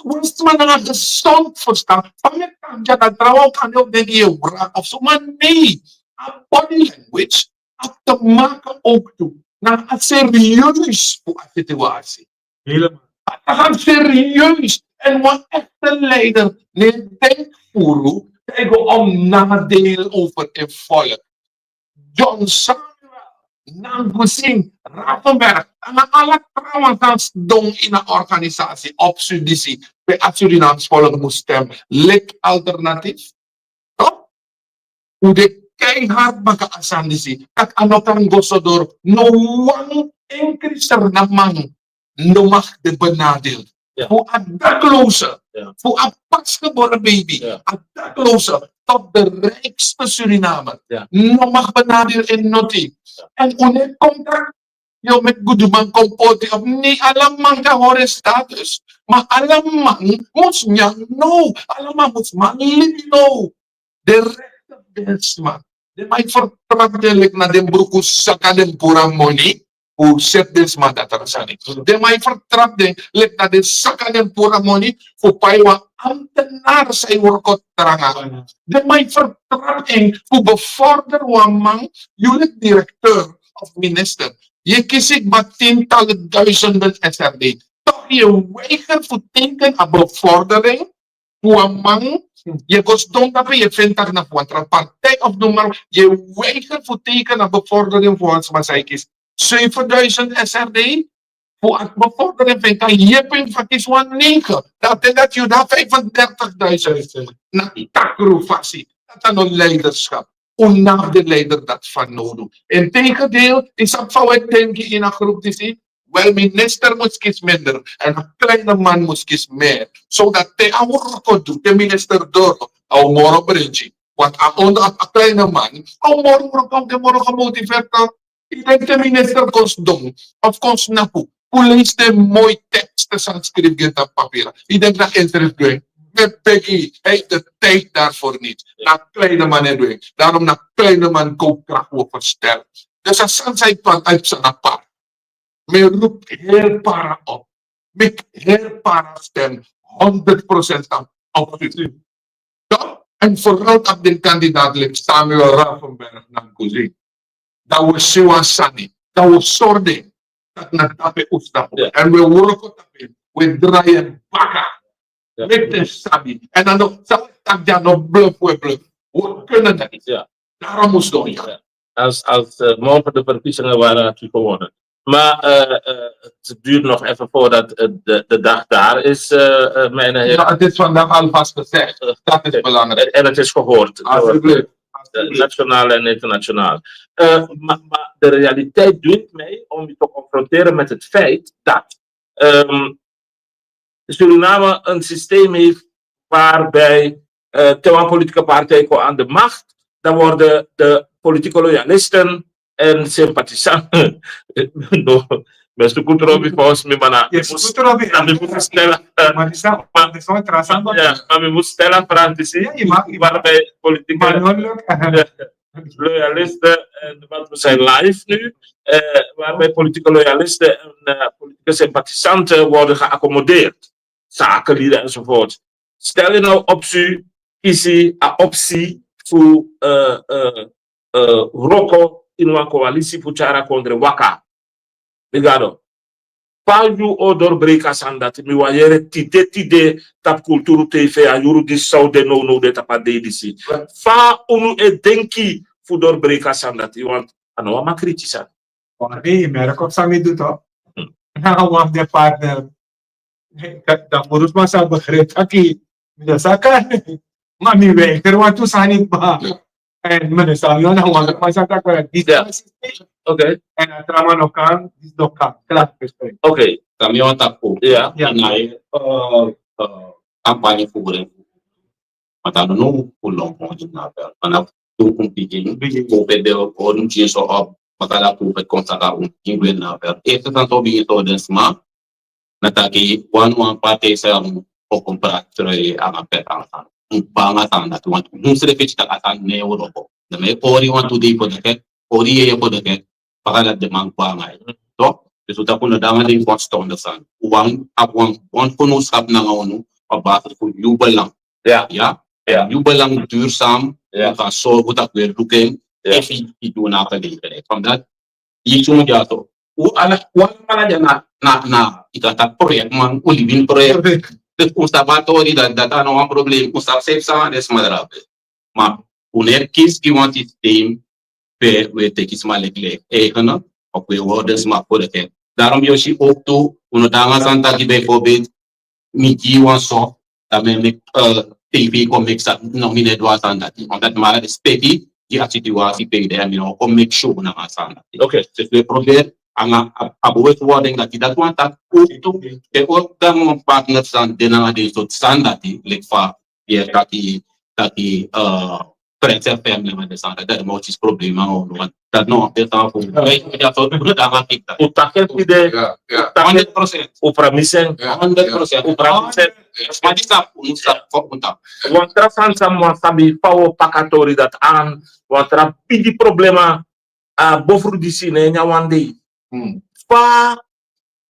Wan sma nanga gesond verstan, fa mi e taki dya, dan trawan kan yu o denki yu e wraka of so, ma nee, a body language abi te maken ook tu nanga a serieus fu a situasi. Helemaal. A gaan serieus. En wan echte leider no e denki furu te go om nadeel over een volk. John Samuel, Nangusin, Raffenberg, nanga ala trawan san sidon ini a organisasi, opsudisi, pe a Surinaams volk mus stem leki alternatief. Toch? Un de keihard baka a sani disi, tak' a no kan go so doro. No wan enkri Sranan man no mag de benadeeld. Fu a dakloze, fu a pasgeboren baby, a dakloze, tot de rijkste Surinamer no mag benadeeld in noti. En un e kon taki, yu o meki guduman kon poti of nee, ala man kan hori status. Ma ala man mus nyan now, ala man mus man libi now. Den rechter fu den sma, den man e fertrap den leki na den bruku saka den puru a moni fu seti den sma dati tra sani. Den man e fertrap den leki na den saka den puru a moni fu pai wan ambtenaar san e wroko tranga. Den man e fertrap en fu bevorder wan man, yu leki directeur of minister, yu e kisi kba tientallen duizenden S R D. Toch yu e weiger fu teken a bevordering fu wan man, yu e go sidon tapu, yu e feni taki na fu wan tra partij of noem maar, yu e weiger fu teken a bevordering fu wan sma san e kisi zevenduizend S R D, fu a bevordering fu en kan yepi en fu a kisi wan negen. Dan te dati yu de na vijfendertigduizend. Na takru fasi. Dati a no leiderschap. Un no abi den leider dati fanowdu. Integendeel, yu sabi fa un e denki ini a groep disi, wel, minister mus kisi minder en a kleine man mus kisi meer. Zodat te a wroko du, te minister doro, a o moro bringi. Want a onder, a kleine man, a o moro wroko, a o de moro gemotiveerd. Yu denki te minister kon sidon of kon snapu, fu leisi den moi teksten san skrifi gi en tapu papira, yu denki na en srefi du en? Mi e begi, hij heeft de tijd daarvoor niet. Na kleine man e du en. Daarom na kleine man koopkracht wordt versterkt. Dus a sani san yu plant, a yu psa na para. Mi e roepi heri para op. Meki heri para stem honderd procent op u. Toch? En vooral op den kandidaat leki Samuel Raffenberg Nangusin. Dan wi o si wan sani. Dan wi o sori den taki na dape un stapu. En wi e wroko tapu en. Wi e drai en baka. Meki den sabi. En dan no, san wi taki dya no bluf, wi e bluf. Wi o kunu dati. Daarom mus don. Als, als eh, morgen de verkiezingen waren, had u gewonnen. Maar eh, eh, het duurt nog even voordat eh, de, de dag daar is, eh, eh, mijn heer. Ja, het is vandaag alvast gezegd. Dat is belangrijk. En, en het is gehoord door, eh, nationaal en internationaal. Eh, maar, maar de realiteit dwingt mij om u te confronteren met het feit dat ehm, Suriname een systeem heeft waarbij eh, te wan politieke partij komt aan de macht, dan worden de politieke loyalisten en sympathisanten. No, mensen goed, Robbie, volgens mij, maar na, je moet stellen. Maar die staan, maar die staan trasando. Ja, maar we moeten stellen, Francis, waarbij politieke loyalisten, en want we zijn live nu, eh, waarbij politieke loyalisten en eh, politieke sympathisanten worden geaccommodeerd. Zakenlieden enzovoort. Stel yu now opsi, kisi a opsi fu eh, eh, eh, wroko ini wan koalisi fu tyari a kondre waka. Ligado. Fa yu o dorbreiki a sani dati, mi wani yere tide tide tapu Kulturu T V a yuru disi san o de nownow de tapu a dei disi. Fa unu e denki fu dorbreiki a sani dati, want a no wan makriti sani. Wan dei yu merk op san mi du toch. Na wan fu den partner. Dan burusma sa begrijp taki mi no sa kan. Ma mi weiger wantu sani kba. En mi no sa mi wan na wan man sa taki disi. En a tra man no kan, disi no kan. Klaar, respect. Oké. Kan mi wan taki. Ya. Na eh, eh, kampanye fu gren. Want a no now fu lon kon ini a veld. Vanaf toen un bigin, un bigin kon pe de ori un pikin so op. Makandra kon pe kon saka un pikin gwe ini a veld. Eerste sani san un bigin toki den sma, Na taki wan wan partij sa o kon prati troi anga pet anga sani. Un panga sani dati want un srefi taki a sani ne wroko. Dan mi e ori wantu dei for deke, ori yeye for deke, paka dati den man panga. Toch? Dus un taki un no de anga den kon stonde sani. Un wani abi wan wan genootschap nanga unu op basis fu yu belang. Ya. Yu belang duurzaam. Un kan sorgu taki un e luku en efu yu du na gelegenheid. Omdat yu tun dyaso, un ala wan ala dya na na na yu kan taki project man, un libi ini project. Dus un sabi a tori dati, dati a no wan probleem. Un sabi seefi san den sma drape. Ma un no e kisi gi wan systeem pe un e teki sma leki leki eigen of un e hori den sma fu leki. Daarom yu o si ook tu, un no de nanga sani taki bijvoorbeeld mi gi wan so, dan mi e meki tv kon meki sani, no, mi no e du a sani dati. Omdat mi abi respeki gi a situatie pe yu de, en mi no o kon meki show nanga a sani dati. Dus un e proberi anga a bewustwording dati, dati wan taki ook tu, den ook dan wan partner san de nanga den sortu sani dati, leki fa yu e taki, taki Prince F M nanga den sani dati, dati no wan kisi problema nanga unu. Want dati no wan pesa fu unu. Dati wan pesa fu unu. Un taki en tide. Honderd procent. Un pramisi en. Honderd procent. Un pramisi en. Ma disi a unu sabi fa un taki. Wan tra sani san mi wani sabi fa un o paka a tori dati an, wan tra bigi problema a bofru disi na ini a wan dei. Fa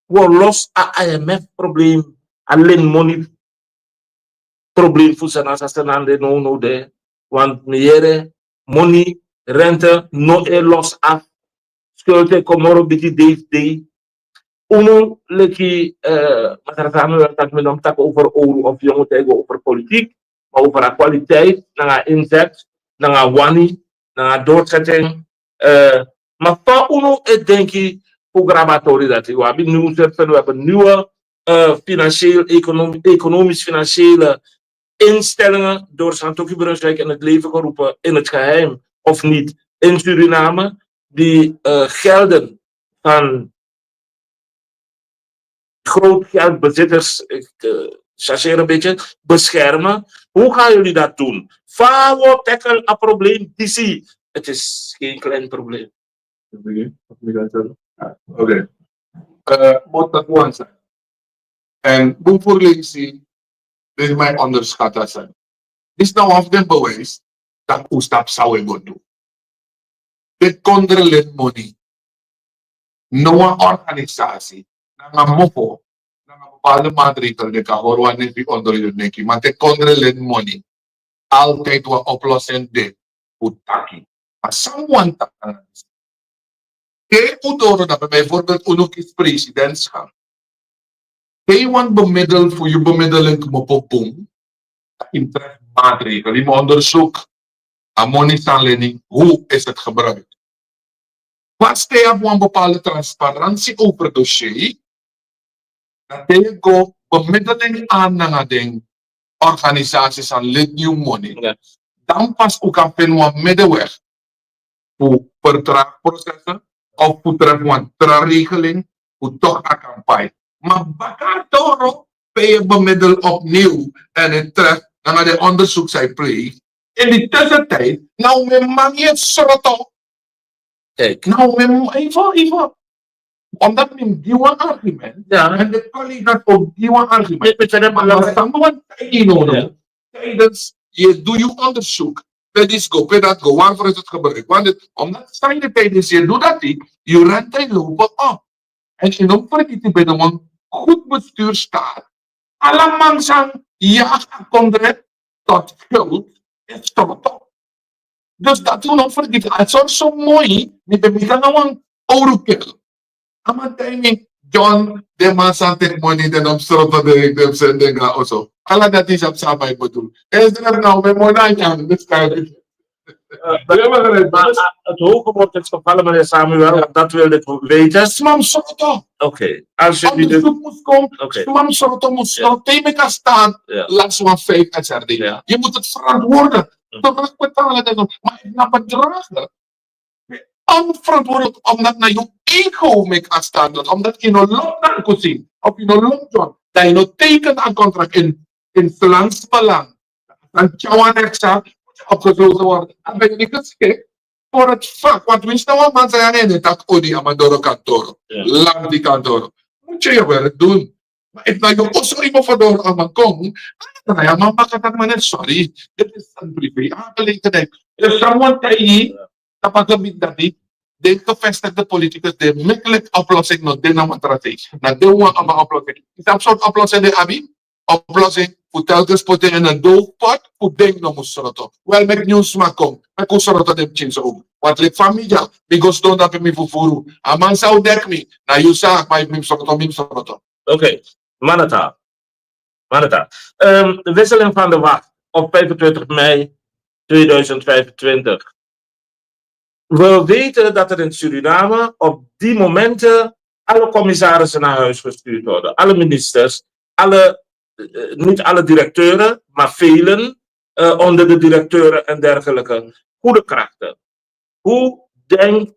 un o losi a I M F probleem, a leni moni probleem fu Sranan, san Sranan de nownow de. Want mi yere moni, rente no e losi afu. Schuld e kon moro bigi dei fu dei. Unu leki, masra Samuel taki, mi no mus taki over owru of yongu, te yu go over politiek, ma over a kwaliteit nanga a inzet nanga a wani nanga a doorzetting. Ma fa unu e denki fu grabu a tori dati? Un abi nieuw serven, un abi nieuwe financieel, economisch financiële instellingen door Santokhi Brunswijk in het leven geroepen, in het geheim of niet, in Suriname, die gelden van groot geldbezitters, ik chargeer een beetje, beschermen. Hoe gaan jullie dat doen? Fa un o tackle a probleem disi? Het is geen klein probleem. Oké. Motto wan sani. En bun furu leisi, disi man e onderschat a sani. Disi na wan fu den bewijs taki un sabi san un e go du. Den kondre leni moni. No wan organisasi nanga mofo nanga bepaalde maatregel den kan hori wan nefi onder yu neki. Ma te kondre leni moni, altijd wan oplossing de fu taki. Ma san mi wani taki nanga disi, te un doro dape, bijvoorbeeld unu kisi presidentschap, te yu wani bemiddel fu yu bemiddeling kmopo bun, dan yu mus tref maatregel, yu mus onderzoek a moni san leni, hoe is het gebruikt. Pas te yu abi wan bepaalde transparantie over dossier, dan te yu go bemiddeling aan nanga den organisasi san leni yu moni, dan pas un kan feni wan middenweg fu vertraag processen of fu tref wan tra regeling fu toch a kan pai. Ma baka doro pe yu bemiddel opnieuw en yu tref nanga den onderzoek san yu pleeg, in die tussentijd na un mi man yu e sroto. Kijk, na un mi man, even, even. Omdat mi gi wan argument, en de collega's ook gi wan argument. Met, met, met, maar we staan gewoon tegen, no, no. Tijdens je doet je onderzoek, pe disi go, pe dati go, waarvoor is het gebruikt? Want het, omdat zijn de tijdens je doet dat, je rente lopen op. En yu no mus fergiti, bij de wan goed bestuur staat, ala man san yagi a kondre tot schuld is sroto. Dus dati un no fergiti. A sori so moi, mi ben miti nanga wan owru kerel. A man taigi mi, John, den man san teki moni, den no mus sroto, den, den seni den go na oso. Ala dati yu sabi san a man e bedoel. Esdras, na un mi e moni a nyan, dus kan. Maar het hoge woord is gevallen, meneer Samuel, dat wilde ik weten. Sma mus sroto. Oké, als jullie dus... Onderzoek mus komen, sma mus sroto, mus sroto. Te yu meki a staat lasi wan vijf S R D. Je moet het verantwoorden. Terugbetalen, maar na bedragen. Onverantwoordelijk, omdat na yu ego meki a staat, omdat yu no lobi Nankusin of yu no lobi John, dan yu no teken a contract in, in Vlaams belang. Dan tyawan extra moet je opgesloten worden. Dan ben je niet geschikt voor het vak. Want winsi na wan man san yu nanga en e taki odi, a man doro kantoro. Lanti kantoro. Moet je je werk doen. Maar ik naar je osso iemand verloren aan mijn kong. Dan ja, mama kan dat maar net, sorry. Dit is een privé aangelegenheid. Dus someone tegen je, dat maakt hem niet dat niet. De gevestigde politicus, de makkelijk oplossing, no, de na matrasi. Na de wan ama oplossing. Is dat soort oplossing de abi? Oplossing fu telkens poti in een doofpot fu ding no mus sroto. Wel, met nieuws smakom. Met ku sroto dem chin so. Wat lik famija, mi go sidon dape mi fufuru. A man sa o dek mi. Na yu sa, maar mi sroto, mi sroto. Oké, Manata. Manata. Ehm, de wisseling van de wacht op vijfentwintig mei tweeduizend vijfentwintig. We weten dat er in Suriname op die momenten alle commissarissen naar huis gestuurd worden. Alle ministers, alle, eh, niet alle directeuren, maar velen, eh, onder de directeuren en dergelijke. Goede krachten. Hoe denkt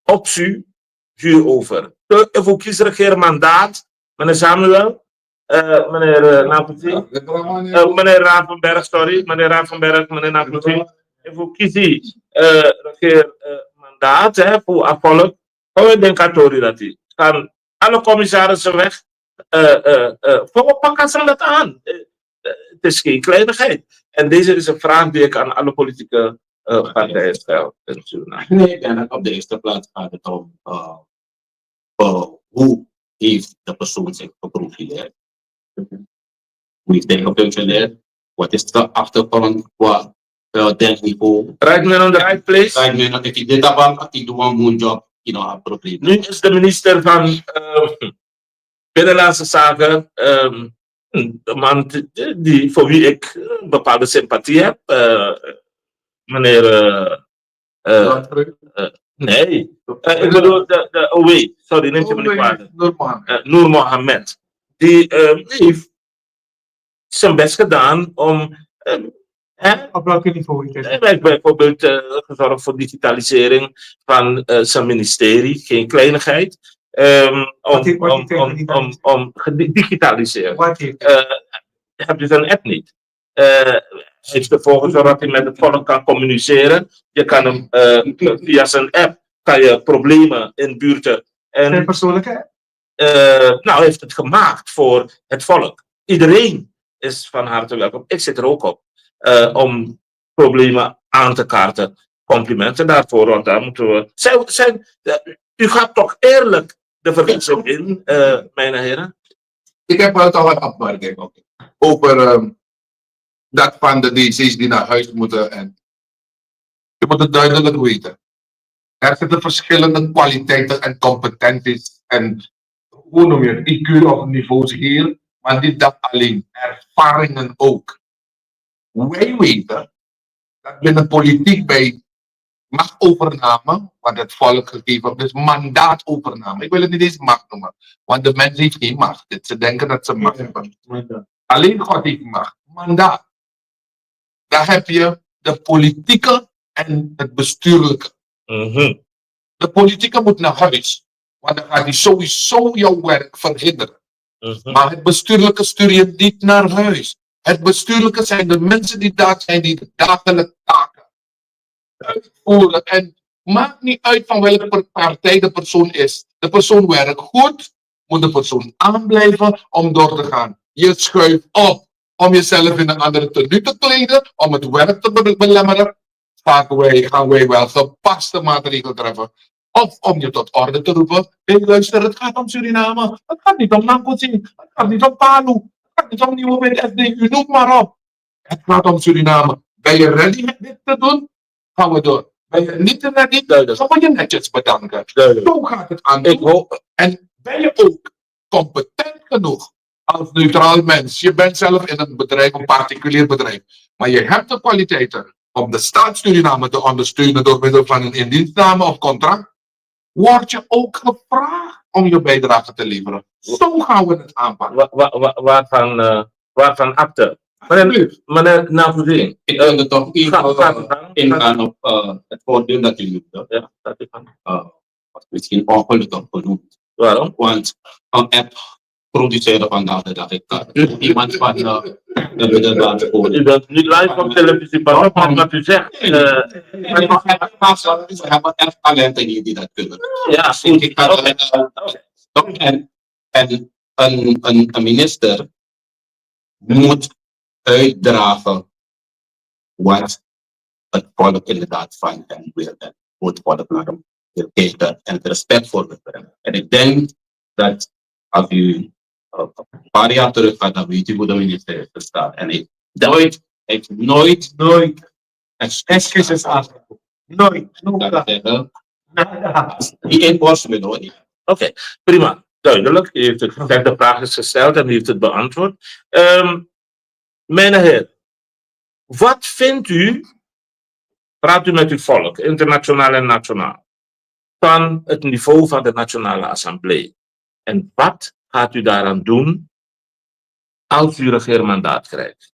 Opsu hierover? Te efu kisi regeri mandaat, meneer Samuel, eh, meneer, eh, Naputi, eh, meneer Ravenberg, sorry, meneer Ravenberg, meneer Naputi. Efu kisi, eh, regeri, eh, mandaat, hè, fu a volk, fa wi e denki a tori dati? Kan alle commissarissen weg? Eh, eh, eh, fa wi o paka san dati aan? Eh, eh, het is geen kleinigheid. En deze is een vraag die ik aan alle politieke, eh, partijen stel in Suriname. Nee, ik denk dat op de eerste plaats gaat het om, eh, eh, hoe heeft de persoon zich geprofileerd? Hoe heeft hij gefunctioneerd? Wat is de achtergrond qua, eh, denkniveau? Right man on the right place. Right man, if you did a bank, if you do one good job, you don't have problem. Nu is de minister van, eh, Binnenlandse Zaken, ehm, de man die, die, voor wie ik, eh, bepaalde sympathie heb, eh, meneer, eh, eh, eh, nee. Eh, ik bedoel, de, de, oh, wait, sorry, neem je me niet kwalijk. Eh, Noor Mohammed. Die, eh, heeft zijn best gedaan om, eh, hè? Op welk niveau? Hij heeft bijvoorbeeld, eh, gezorgd voor digitalisering van, eh, zijn ministerie, geen kleinigheid. Ehm, om, om, om, om, om gedigitaliseerd. Wat heeft hij? Eh, hij heeft dus een app niet. Eh, hij heeft ervoor gezorgd dat hij met het volk kan communiceren. Je kan hem, eh, via zijn app kan je problemen inbuurten. En zijn persoonlijke app? Eh, nou, hij heeft het gemaakt voor het volk. Iedereen is van harte welkom. Ik zit er ook op, eh, om problemen aan te kaarten. Complimenten daarvoor, want daar moeten we. Zijn, zijn, eh, u gaat toch eerlijk de verkiezing in, eh, mijn heren? Ik heb wel toch een opmerking, oké, over, ehm, dat van de D C's die naar huis moeten. En je moet het duidelijk weten. Er zitten verschillende kwaliteiten en competenties en, hoe noem je het, I Q of niveaus hier, maar niet dat alleen, ervaringen ook. Wij weten dat binnen politiek bij machtovername, wat het volk gegeven heeft, dus mandaatovername. Ik wil het niet eens macht noemen, want de mens heeft geen macht. Dit, ze denken dat ze macht hebben. Alleen God heeft macht. Mandaat. Dan heb je de politieke en het bestuurlijke. De politieke moet naar huis, want dan gaat hij sowieso jouw werk verhinderen. Maar het bestuurlijke stuur je niet naar huis. Het bestuurlijke zijn de mensen die daar zijn, die de dagelijkse taken uitvoeren. En maakt niet uit van welke per-, partij de persoon is. De persoon werkt goed, moet de persoon aanblijven om door te gaan. Je schuift op om jezelf in een andere tenue te kleden, om het werk te be-, belemmeren. Vaak wij, gaan wij wel gepaste maatregelen treffen. Of om je tot orde te roepen: hey, luister, het gaat om Suriname. Het gaat niet om Nankosi. Het gaat niet om Palu. Het gaat niet om Nieuwe Win, S D, u noemt maar op. Het gaat om Suriname. Ben je ready dit te doen? Gaan we door. Ben je niet ready? Duidelijk. Dan moet je netjes bedanken. Duidelijk. Zo gaat het aan. Ik hoop. En ben je ook competent genoeg als neutraal mens? Je bent zelf in een bedrijf, een particulier bedrijf. Maar je hebt de kwaliteiten om de staat Suriname te ondersteunen door middel van een indienstname of contract. Word je ook gevraagd om je bijdrage te leveren. Zo gaan we het aanpakken. Wa-, wa-, wa-, waarvan, eh, waarvan akte? Meneer, meneer Napoleon. Ik wilde toch even, eh, ingaan op, eh, het voordeel dat u noemde. Ja, dat is van. Eh, was misschien ongelukkig genoemd. Waarom? Want een app produceren vandaag de dag. Ik kan iemand van, eh, de middelbare school. U bent niet live op televisie, maar op wat u zegt. Eh, we hebben echt talenten hier die dat kunnen. Ja, misschien ik kan, eh, en En een, een, een minister moet uitdragen wat het volk inderdaad van hem wil en hoe het volk naar hem wil kijken en het respect voor wil brengen. En ik denk dat als u uh, een paar jaar terug gaat, dan weet u hoe de minister is gestaan. En hij nooit, hij heeft nooit, nooit excuses aangeboden. Nooit. Nooit. Niet in Bosman hoor. Oké, prima. Duidelijk. U heeft het gezegd, de vraag is gesteld en u heeft het beantwoord. Um, Mijn heer, wat vindt u, praat u met uw volk, internationaal en nationaal, van het niveau van de Nationale Assemblée? En wat gaat u daaraan doen als u regeermandaat krijgt?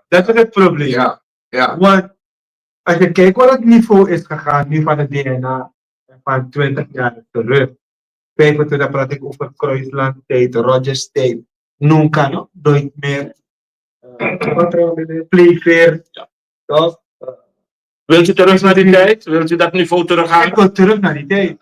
Dat is het probleem. Want als je kijkt waar het niveau is gegaan nu van het D N A van twintig jaar terug, vijfentwintig praat ik over Kruisland-tijd, Rogers-tijd, nunca, no, nooit meer. Uh, Playfair, toch? Uh, Wilt u terug naar die tijd? Wilt u dat niveau terughalen? Ik wil terug naar die tijd.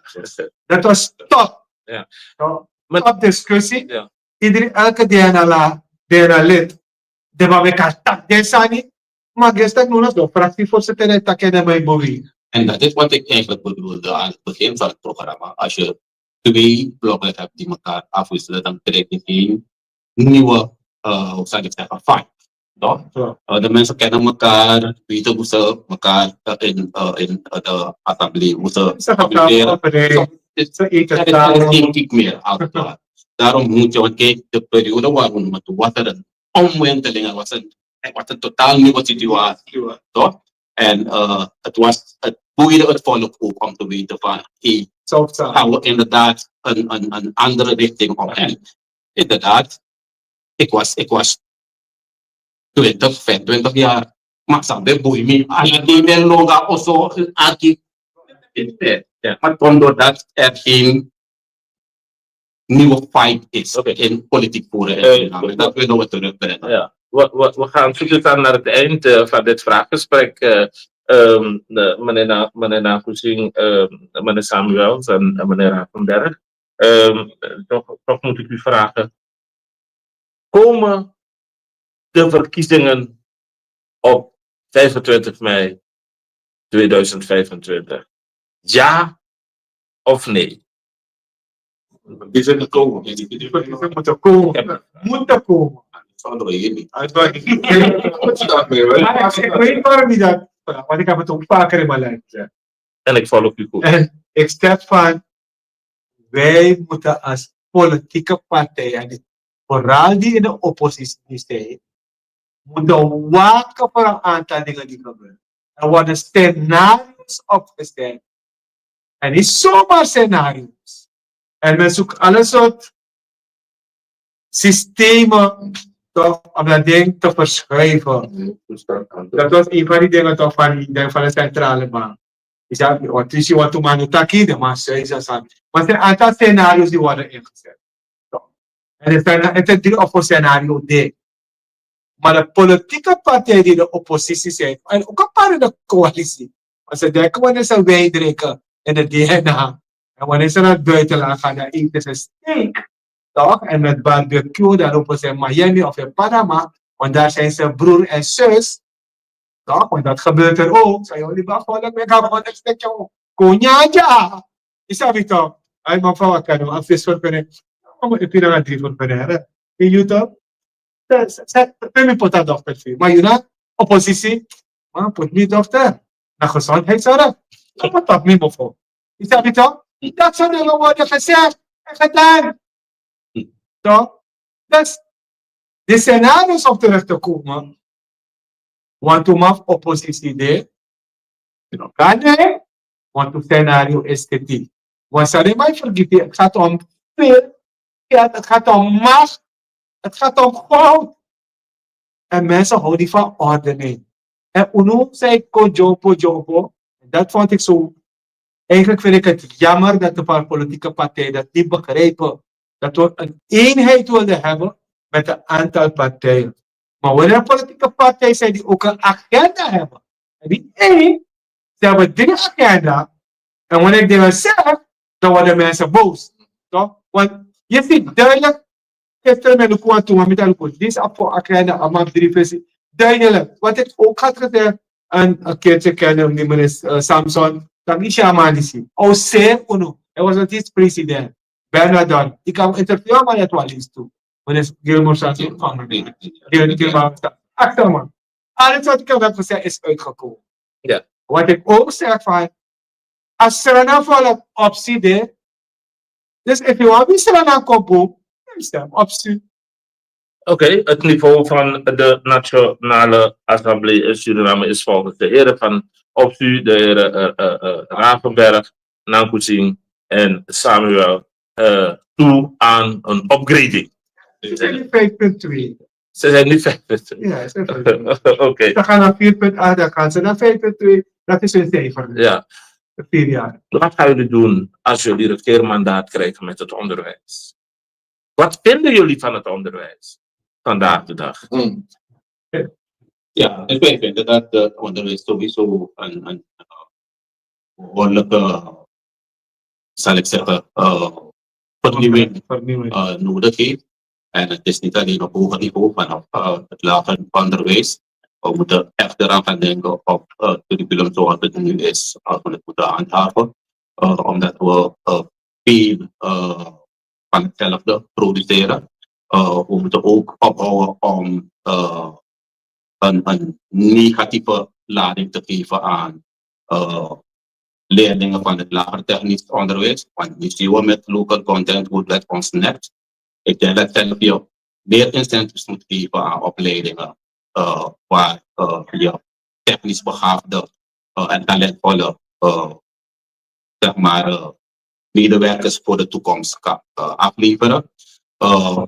Dat was top. Ja. Top, maar top discussie. Ja. Iedereen, elke D N A-lid, D N A-lid, de man kan tak den sani. Maar gisteren nog zo fractievoorzitter en tak en mijn boei. En dat is wat ik eigenlijk bedoelde aan het begin van het programma. Als je twee blokken hebt die elkaar afwisselen, dan krijg je geen nieuwe, uh, hoe zal ik zeggen, vibe. Toch? Ja. Uh, de mensen kennen elkaar, weten hoe ze elkaar uh, in, uh, in uh, de assemblee, hoe ze communiceren. Ze eten samen. Geen kiek meer, als het ware. Daarom moet je, want kijk, de periode waar we nu met water en omwentelingen was een, het was een totaal nieuwe situatie. Toch? En uh, het, was, het boeide het volk ook om te weten van, hey, gaan we inderdaad een, een, een andere richting op? En inderdaad, ik was, ik was twintig, vijfentwintig jaar. Maar ze hebben boeien me. Alleen die ben loga of zo, een arki. Maar omdat er geen nieuwe fight is in politiek voeren in Suriname. Dat willen we terugbrengen. Ja. We, we, we gaan zoetjes aan naar het eind uh, van dit vraaggesprek. Uh, um, uh, meneer, Na, meneer Nakusing, uh, meneer Samuels en uh, meneer Ravenberg. Um, toch, toch moet ik u vragen. Komen de verkiezingen op vijfentwintig mei tweeduizend vijfentwintig? Ja of nee? Die zijn gekomen. Die zijn moeten komen. Moeten komen. Ik weet waarom je dat vraagt, want ik heb het ook vaker in mijn leven gezegd. En ik volg u goed. En ik zeg van, wij moeten als politieke partijen, vooral die in de oppositie zijn, moeten waken voor een aantal dingen die gebeuren. Er worden scenario's opgesteld. En niet zomaar scenario's. En men zoekt alle soort systemen toch om dat ding te verschuiven. Dat was een van die dingen toch van die denk van de centrale bank. Is dat wat is wat man taki de man zei ze san. Maar er zijn een aantal scenario's die worden ingezet. En er zijn er zijn drie of vier scenario's die. Maar de politieke partijen die de oppositie zijn en ook een paar in de coalitie, want ze denken wanneer ze wijn drinken in de D N A en wanneer ze naar het buitenland gaan, dan eten ze steak, toch? En met barbecue, dan lopen ze in Miami of in Panama, want daar zijn ze broer en zus, toch? Want dat gebeurt er ook. Zou je liever volk met gaan gewoon een stukje konyaja? Is dat niet toch? Hij mag van wat kan doen, een vis voor kunnen. Om een pina drie voor kunnen. In Utah. Ze, ze, ze, ze hebben een potadochter voor. Maar je dan, oppositie, maar put me dochter. Naar gezondheidszorg. Dan moet dat niet voor. Is dat niet zo? Dat soort dingen worden gezegd en gedaan. Toch? Dus, die scenario's om terug te komen. Want u mag oppositie de. Kan de. Want u scenario is geti. Want Salima vergeet, het gaat om veel geld, het gaat om macht, het gaat om goud. En mensen houden van ordening. En Uno zei kon Jopo Jopo. Dat vond ik zo. Eigenlijk vind ik het jammer dat een paar politieke partijen dat niet begrijpen. Dat we een eenheid willen hebben met een aantal partijen. Maar wanneer politieke partijen zijn die ook een agenda hebben. En die één, ze hebben drie agenda. En wanneer ik dingen zeg, dan worden mensen boos. Toch? Want je ziet duidelijk, gisteren ben ik gewoon toen met een dit op voor agenda, allemaal drie versie. Duidelijk. Wat ik ook had gezegd, een, een keertje kennen, die meneer uh, Samson, dan is je man die zien. O zeer unu. Hij was het is president. Bernardon. Ik kan interviewen, maar het wel eens toe. Meneer Gilmore staat hier. Gilmore staat. Achter man. Alles wat ik heb gezegd is uitgekomen. Ja. Wat ik ook zeg van, als Srana volk optie dit, dus if you want Srana kopu, dan stem optie. Oké, het niveau van de Nationale Assemblée in Suriname is volgens de heren van optie, de heren uh, uh, uh, Ravenberg, Nankusing en Samuel uh, toe aan een upgrading. Ze zijn nu vijf punt twee. Ze zijn nu vijf punt twee. Ja, ze zijn vijf punt twee. Oké. Dan gaan naar vier punt acht, dan gaan ze naar vijf punt twee. Dat is hun cijfer. Ja. Vier jaar. Wat gaan jullie doen als jullie regeermandaat krijgen met het onderwijs? Wat vinden jullie van het onderwijs vandaag de dag? Hmm. Ja, ik vind dat het onderwijs sowieso een, een behoorlijke, zal ik zeggen, uh, vernieuwing, vernieuwing. Uh, nodig heeft. En het is niet alleen op hoger niveau, vanaf uh, het lager onderwijs. We moeten echt eraan gaan denken op uh, curriculum zoals het nu is, als we het moeten handhaven. Uh, omdat we uh, veel uh, van hetzelfde produceren. Uh, we moeten ook ophouden om uh, een, een negatieve lading te geven aan uh, leerlingen van het lager technisch onderwijs. Want nu zien we met local content hoe dat ons net. Ik denk dat zelf je meer incentives moet geven aan opleidingen uh, waar uh, je technisch begaafde uh, en talentvolle uh, zeg maar, uh, medewerkers voor de toekomst kan uh, afleveren. Uh,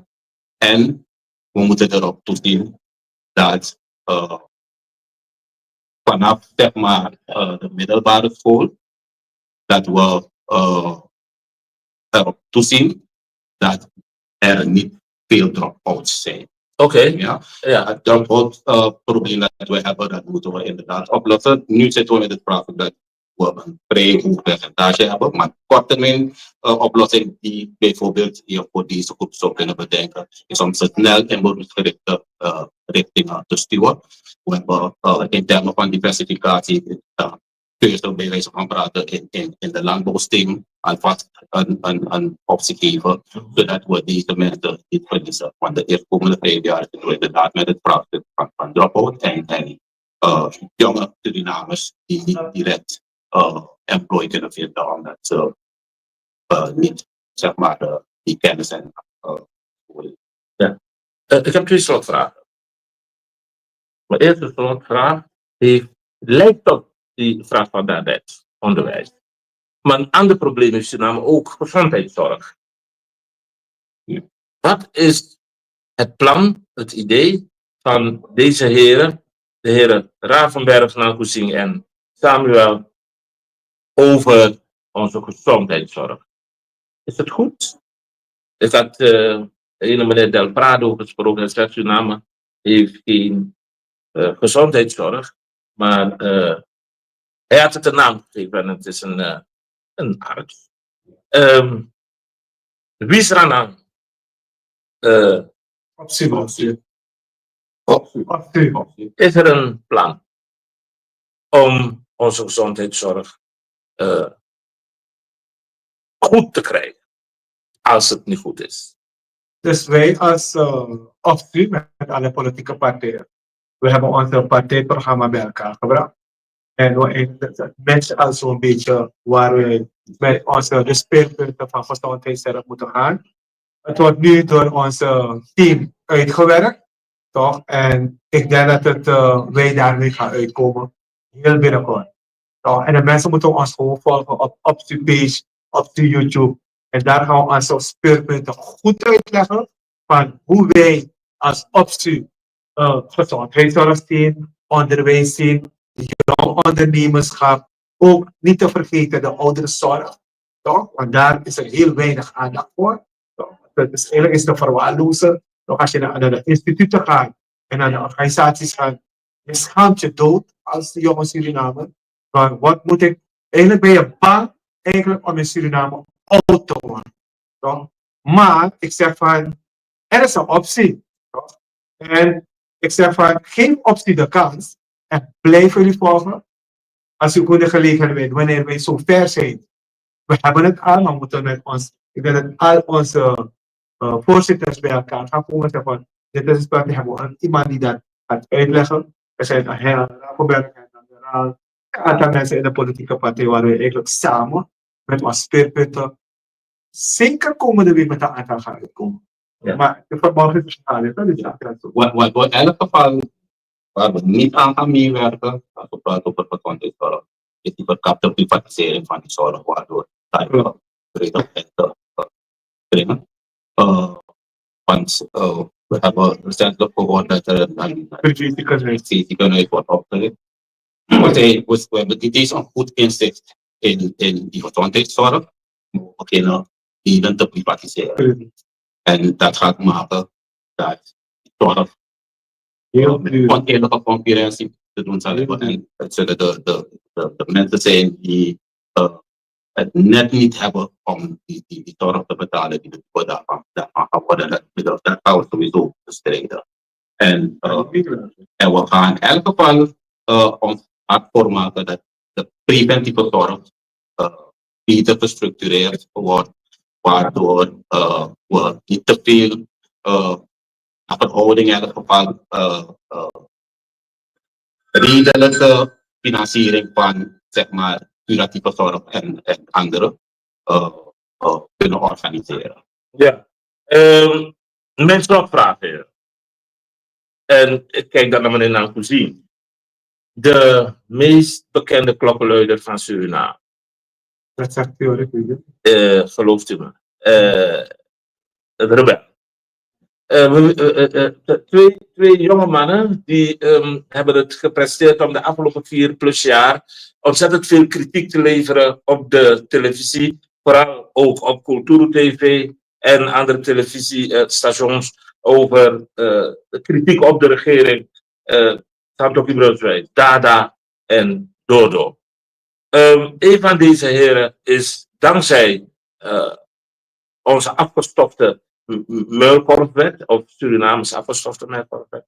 en we moeten erop toezien dat uh, vanaf zeg maar, uh, de middelbare school, dat we uh, erop toezien dat er niet veel drop-outs zijn. Oké. Ja? Ja. Het drop-out uh, probleem dat we hebben, dat moeten we inderdaad oplossen. Nu zitten we met het vraagstuk dat we een vrij hoog percentage hebben, maar korttermijn uh, oplossing die bijvoorbeeld je voor deze groep zou kunnen bedenken, is om ze snel in beroepsgerichte uh, richtingen te stuwen. We hebben uh, in termen van diversificatie uh, keuze bij wijze van praten in, in, in de landbouwsteen alvast een, een, een optie geven, zodat we deze mensen niet verliezen. Want de eerstkomende vijf jaar zitten we inderdaad met het vraagstuk van, van drop-out en, en uh, jonge Surinamers die niet direct uh, employ kunnen vinden omdat ze uh, niet, zeg maar, uh, die kennis en uh, ja. Uh, ik heb twee slotvragen. Mijn eerste slotvraag heeft, lijkt op die vraag van daarnet, onderwijs. Maar een ander probleem is Suriname ook gezondheidszorg. Wat is het plan, het idee van deze heren, de heren Ravenberg, Nankusing en Samuel, over onze gezondheidszorg? Is het goed? Ik had uh, een meneer Del Prado gesproken, hij zegt Suriname heeft geen uh, gezondheidszorg, maar uh, hij had het een naam gegeven en het is een, uh, een arts. Um, Wisranan, uh, is er een plan om onze gezondheidszorg uh, goed te krijgen als het niet goed is? Dus wij als uh, optie met alle politieke partijen, we hebben ons partijprogramma bij elkaar gebracht. En we, het matcht al zo'n beetje waar we met onze de speerpunten van gezondheidszorg moeten gaan. Het wordt nu door ons uh, team uitgewerkt, toch? En ik denk dat het, uh, wij daarmee gaan uitkomen heel binnenkort. Toch? En de mensen moeten ons gewoon volgen op, op de page, op de YouTube. En daar gaan we onze speerpunten goed uitleggen van hoe wij als optie uh, gezondheidszorg zien, onderwijs zien, jong ondernemerschap, ook niet te vergeten de ouderenzorg. Toch? Want daar is er heel weinig aandacht voor. Toch? Dat is, eigenlijk is te verwaarlozen. Toch? Als je naar, naar de instituten gaat en naar de organisaties gaat, Je schaamt je dood als jonge Surinamer. Maar wat moet ik eigenlijk, ben je bang eigenlijk om in Suriname oud te worden? Toch? Maar ik zeg van, er is een optie. Toch? En ik zeg van, geef optie de kans en blijf jullie volgen. Als u goede gelegenheid weet, wanneer wij zo ver zijn. We hebben het allemaal moeten met ons. Ik denk dat al onze uh, voorzitters bij elkaar gaan komen en zeggen van, dit is het punt, we hebben een iemand die dat gaat uitleggen. Er zijn een heel Rabobank en een aantal mensen in de politieke partij waar we eigenlijk samen met ons speerpunten zeker komende week met een aantal gaan uitkomen. Ja. Maar de verborgen is het, dat is wat, wat, wat in elk geval waar we niet aan gaan meewerken, als we praten over gezondheidszorg, is die verkapte privatisering van die zorg, waardoor daar brede effecten springen. Uh, want uh, we hebben recentelijk gehoord dat er een ziekenhuis wordt opgericht. We, zijn, we, we hebben niet eens een goed inzicht in, in die gezondheidszorg, maar we beginnen delen te privatiseren. En dat gaat maken dat zorg heel duur, oneerlijke concurrentie te doen zal hebben. En het zullen de, de, de, de mensen zijn die uh, het net niet hebben om die, die, die zorg te betalen die de boer daarvan, daarvan gaan worden. Dat, dat, dat gaan we sowieso bestrijden. En, uh, en we gaan in elk geval uh, ons hard voor maken dat de preventieve zorg uh, beter gestructureerd wordt, waardoor uh, we niet te veel uh, een verhouding in elk geval uh, uh, redelijke financiering van, zeg maar, curatieve zorg en, en andere uh, uh, kunnen organiseren. Ja, um, mijn slotvraag, heer. En ik kijk dan naar meneer Nankuzi. De meest bekende klokkenluider van Suriname. Dat zegt u, hoor ik u. Uh, gelooft u me. Uh, Rebel. Uh, twee, twee jonge mannen die um, hebben het gepresteerd om de afgelopen vier plus jaar ontzettend veel kritiek te leveren op de televisie, vooral ook op Culturu T V en andere televisiestations over uh, kritiek op de regering, uh, Santoki Brunswijk, Dada en Dodo. Um, een van deze heren is dankzij uh, onze afgestofte muilkorfwet, of Surinaams afgestofte muilkorfwet,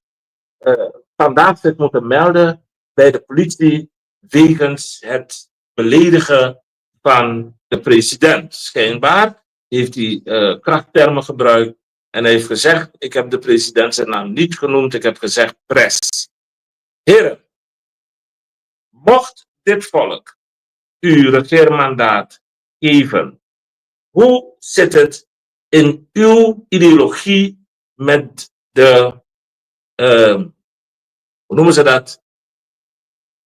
uh, vandaag zich moeten melden bij de politie wegens het beledigen van de president. Schijnbaar heeft hij uh, krachttermen gebruikt en hij heeft gezegd: ik heb de president zijn naam niet genoemd, ik heb gezegd pres. Heren, mocht dit volk u regeermandaat geven, hoe zit het in uw ideologie met de, uh, hoe noemen ze dat?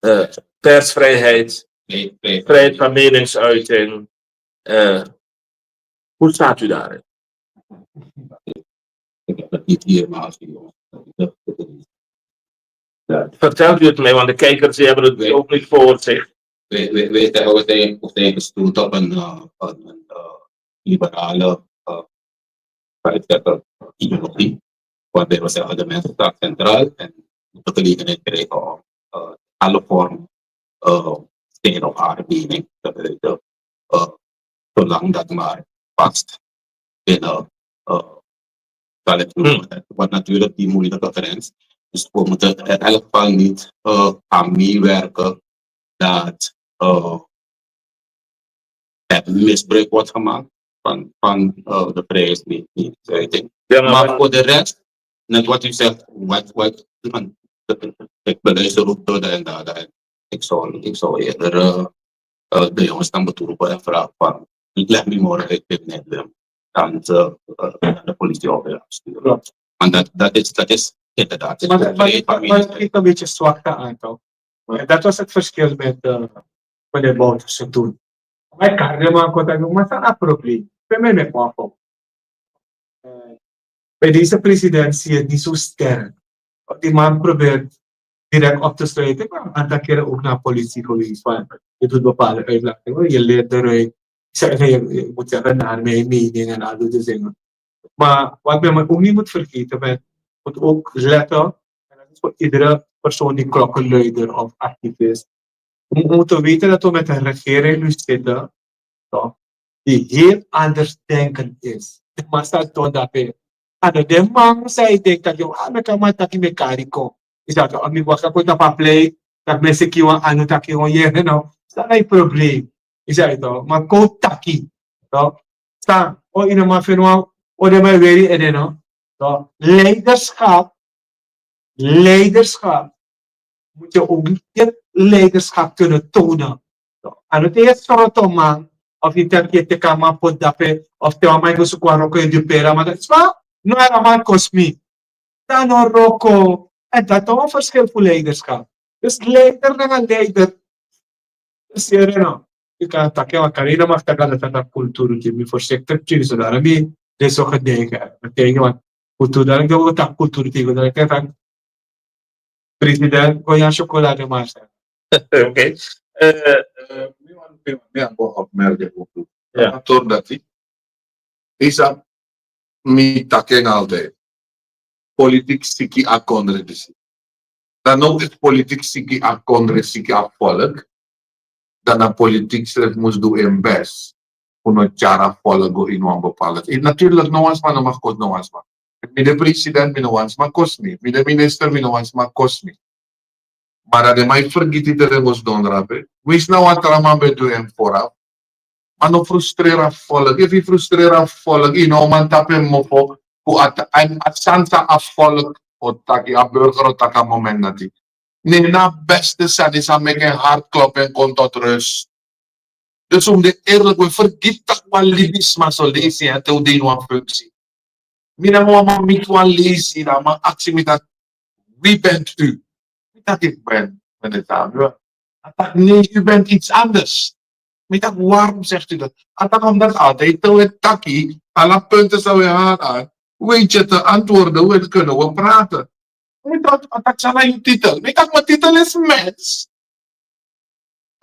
Uh, persvrijheid, vrijheid van meningsuiting. Uh, hoe staat u daarin? Ik heb het niet hier, maar als u Vertelt u het mij, want de kijkers die hebben het ook niet voor zich. Wij, wij, wij, zijn, wij zijn, wij zijn gestoeld op een, uh, een, een uh, liberale uh, ideologie, waarbij we zeggen de mensen staat centraal en de gelegenheid krijgen om uh, alle vormen uh, zijn of haar mening te uiten, uh, zolang dat maar past binnen uh, zal ik noemen. Wat natuurlijk die moeilijke grens. Dus we moeten in elk geval niet uh, gaan meewerken dat uh, er misbruik wordt gemaakt van, van uh, de vrijheidsmeningsuiting. Ja, maar, maar voor de rest, net wat u zegt, wat, wat, ik beluister ook door de en daar. Ik zou, ik zou eerder uh, uh, de jongens dan betroepen en vragen van, leg me morgen uit dit net dan ze uh, naar de politie op willen sturen. Klopt. Want dat, dat, is, dat is inderdaad. Maar dat is een beetje zwakte aantal. En dat was het verschil met uh, meneer Bouterse toen. Maar ik kan helemaal kort aan maar dat is een probleem. Ik ben met me Bij deze president zie je het niet zo sterk. Die man probeert direct op te sluiten, maar een aantal keren ook naar politie geweest. Van, je doet bepaalde uitlating, je leert eruit. Je, je moet zeggen naar mijn mening en al die dingen. Maar wat men ook niet moet vergeten, men moet ook letten, en dat is voor iedere persoon die klokkenluider of activist. We moeten weten dat we met een regering nu zitten, toch, die heel anders denkend is. De massa toon daarbij. En de man zei, ik denk dat je aan de kamer dat je met kariko. Is dat om je wacht op dat plei, dat mensen kiwa aan het dat je gewoon hier, no. Dat is een probleem. Is dat toch? Maar kon taki, toch? Staan, oh, in de man van, oh, de man weer in, no. Toch? Leiderschap, leiderschap, moet je ook dit leiderschap kunnen tonen. Toch? En het is een grote man, of je telt je te kan man pot dape, of te man je zoekt waar ook in de pera, maar dat is waar, no, er man kost me. Dan no roko. En dat is een verschil voor leiderschap. Dus leider naar een leider. Dus hier, no. Je kan attacken, maar kan je dan mag attacken dat dat cultuur die me voorzichtig tien, zodat er niet dit zo gedenken. Dat tegen, want cultuur, dan ik wil dat cultuur tegen, dat ik denk van, president, kon je chocolade maar zijn. Oké. Eh, eh, mi wan mi wan mi wan go opmerken ook. Ja. Tori dati. Isa, mi taki en altijd. Politiek siki a kondre disi. Dan no is politiek siki a kondre, siki a volk. Dan na politiek sref mus du en best. Fu no tyari a volk go in wan bepaalde. En natuurlijk, no wan sma no mag kost no wan sma. Mi de president, mi no wan sma kost mi. Mi de minister, mi no wan sma kost mi. Maar dan den man e fergiti te den go sidon drape. Winsi na wan tra man ben du en vooraf. Ma no frustreer a volk. Efu yu frustreer a volk, yu no man tapu en mofo. Fu a ta-, a, a sani san a volk o taki, a burger o taki a moment dati. Ne na a beste sani san meki en hart klop en kon tot rust. Dus un mus de eerlijk, we fergiti tak' wan libisma so leisi en te un de ini wan functie. Mi nanga wan man miti wan leisi, dan a man aksi mi taki: "Wie bent u?" Mi taki: "Ik ben meneer Samuel." A taki: "Nee, u bent iets anders." Mi taki: "Waarom zegt u dat?" A taki: "Omdat altijd te we taki, ala punten san we aan aan, weet je te antwoorden, we kunnen we praten." Mi taki: "A taki, san na yu titel?" Mi taki: "Mijn titel is mens."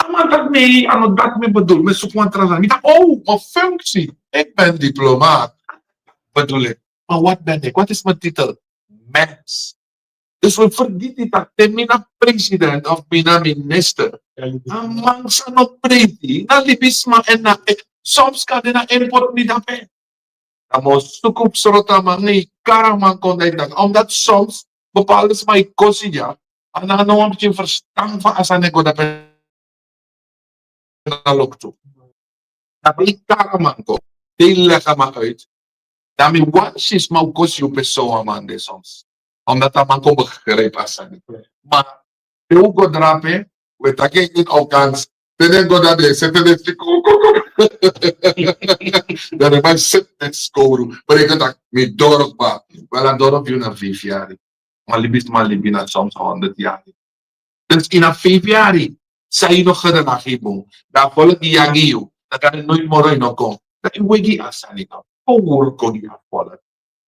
A man taki: "Nee, a no dati mi bedoel, mi e suku wan tra sani." Mi taki: "Oh, mijn functie. Ik ben diplomaat." Bedoel ik: "Maar wat ben ik? Wat is mijn titel?" Mens. Dus we fergiti tak' te mi na president of mi na minister, a man san no preti, na libisma en na, eh, soms kan den na import mi dape. Dan mi o suku fu srota man, ne yu kari a man kon dan yu taki. Omdat soms bepaalde sma e kosi dya, a no abi no wan pikin ferstan fa a sani e go dape na loktu. Dan te yu kari a man kon, te yu leg a man uit, dan mi wani si sma o kosi yu pe sowan man de soms. Omdat a man kon begrijp a sani. Ma te un go drape, we taki en in Okans. Te den go dan den sete den si kon, kon, kon. Dan den man sete den skowru. Bereiken tak' mi doro kba. Wel, a doro fu yu na vijf yari. Ma libisma libi na soms honderd yari. Dus ini a vijf yari, san yu no gedragi bun. Dan a volk di yagi yu, dan kan den noiti moro yu no kon. Dan yu wegi a sani no. Kon wroko gi a volk.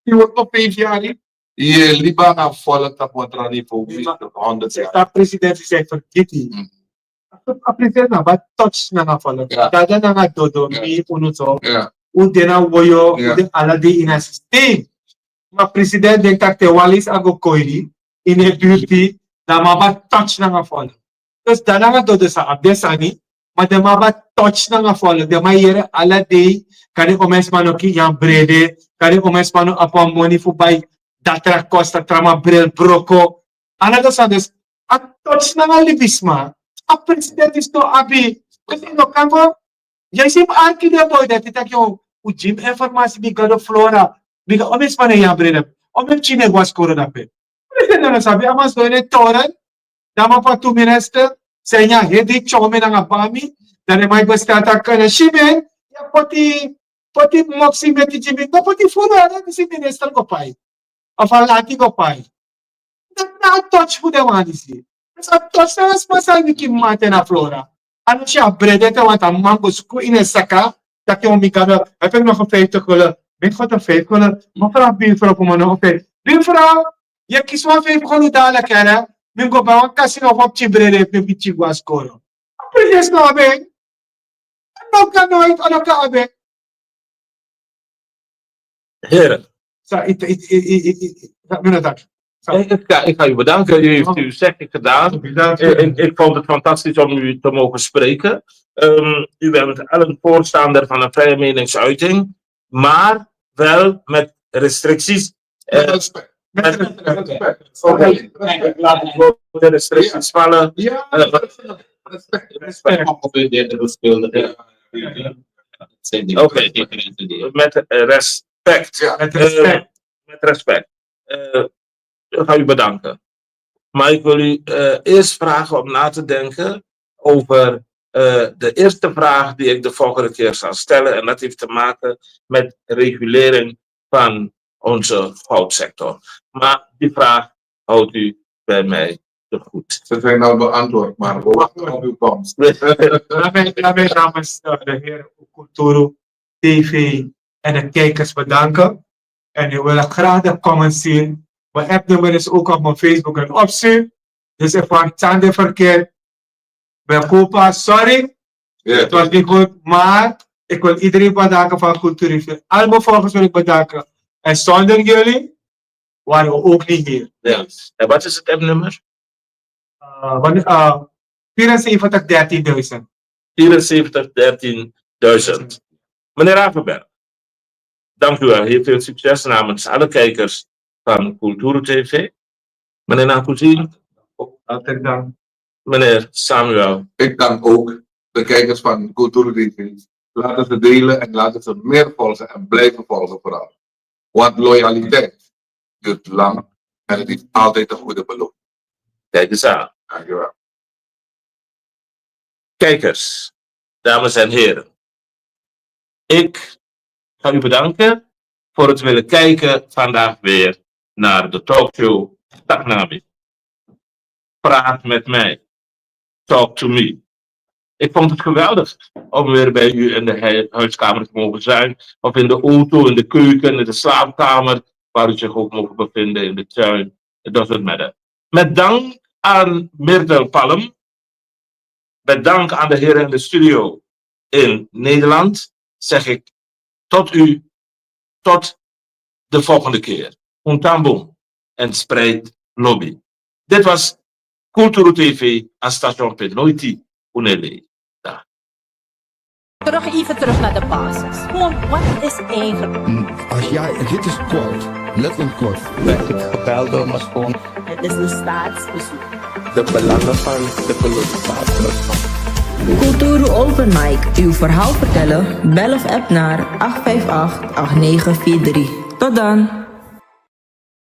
Yu wroko vijf yari, yu e libi nanga a volk tapu wan tra niveau, honderd yari. A president san e fergiti. Mm. A president no abi touch nanga a volk. Ja. Dada nanga dodo, ja, mi, unu so. Ja. Un de na woyo, ja, un de ala dei ini a systeem. Ma president denki tak' te wan leisi a go koiri ini en buurt, dan a man abi touch nanga a volk. Dus dada nanga dodo sa abi den sani, ma den man abi touch nanga a volk. Den man yere ala dei, kande omeni sma no kisi nyan brede, kande omeni sma no abi wan moni fu bai datra kosta, tra man bril broko. Ala den sani, dus a touch nanga libisma, a president disi no abi. Dus yu no kan go, yu e si mi arki den boi dati taki: "O, un gi mi informasi, mi gado Flora. Mi ga omeni sma no e nyan brede. Omeni pikin no e go na skoro dape." President no sabi, a man sidon ini en toren. Dan a man poti tu minister, san nyan hedi, tyomi nanga bami. Dan den man e go stel taki: "Na shimen, ya poti, poti moksi meti gi mi, no poti furu, a dan mi si minister go pai. Of a lati go pai." Dati na a touch fu den man disi. Dus a touch na a sma san e meki mate na Flora. A no si a brede te wan tra man go suku ini en saka, taki: "O, mi gado, heb ik nog een vijftig gulden?" "Mi gado, vijf gulden." "Mevrouw, buurvrouw, kom maar nog een vijf." "Buurvrouw, yu e kisi wan vijf gulden dala kere, mi go bai wan kasi no fu pikin brede, fu mi pikin go na skoro." A president no abi en. A no kan noiti, a no kan abi en. Here. Sa iti, iti, iti, iti, iti, sa mi no taki. Ik, ik ga, ik ga u bedanken. U heeft uw zegje gedaan. Ik, ik, ik vond het fantastisch om u te mogen spreken. Ehm, u bent wel een voorstander van een vrije meningsuiting, maar wel met restricties. Eh, met respect. Met respect. Oké. Ik laat u de restricties vallen. Ja, eh, respect. Respect. Oké. Met respect. Ja. Met respect. Eh, met respect. Eh, ik ga u bedanken. Maar ik wil u eh, eerst vragen om na te denken over eh, de eerste vraag die ik de volgende keer zal stellen. En dat heeft te maken met regulering van onze goudsector. Maar die vraag houdt u bij mij te goed. Ze zijn al beantwoord, maar we wachten op uw komst. Laat mij, laat mij namens eh, de heer Kulturu T V en de kijkers bedanken. En u wil graag de comments zien. Mijn appnummer is ook op mijn Facebook en optie. Dus ik vertelde verkeerd. Mijn kopa, sorry. Het was niet goed, maar ik wil iedereen bedanken van Cultuur T V. Al mijn volgers wil ik bedanken. En zonder jullie waren we ook niet hier. Ja. En wat is het appnummer? Eh, wan- eh, vierenzeventig dertienduizend. Vierenzeventig dertienduizend. Meneer Ravenberg, dank u wel. Heel veel succes namens alle kijkers van Kulturu T V. Meneer Nakuzi. Hartelijk dank. Meneer Samuel. Ik dank ook de kijkers van Kulturu T V. Laten ze delen en laten ze meer volgen en blijven volgen vooral. Want loyaliteit duurt lang en het is altijd een goede beloning. Kijk eens aan. Dank u wel. Kijkers, dames en heren. Ik ga u bedanken voor het willen kijken vandaag weer naar de talkshow Taknami. Praat met mij. Talk to me. Ik vond het geweldig om weer bij u in de hui- huiskamer te mogen zijn. Of in de auto, in de keuken, in de slaapkamer, waar u zich ook mogen bevinden, in de tuin. Het doesn't matter. Met dank aan Myrtle Palm, met dank aan de heren in de studio in Nederland, zeg ik tot u, tot de volgende keer. Un tan bun en spreid lobi. Dit was Kulturu T V, a station pe noiti un e lei. Terug, even terug naar de basis. Gewoon, wat is eigenlijk? Hmm, als jij, dit is kort, letterlijk kort. Werd ik gebeld door mijn schoon. Het is een staatsbezoek. De belangen van de collega's. Culturu Open Mic. Uw verhaal vertellen? Bel of app naar acht vijf acht, acht negen vier drie. Tot dan!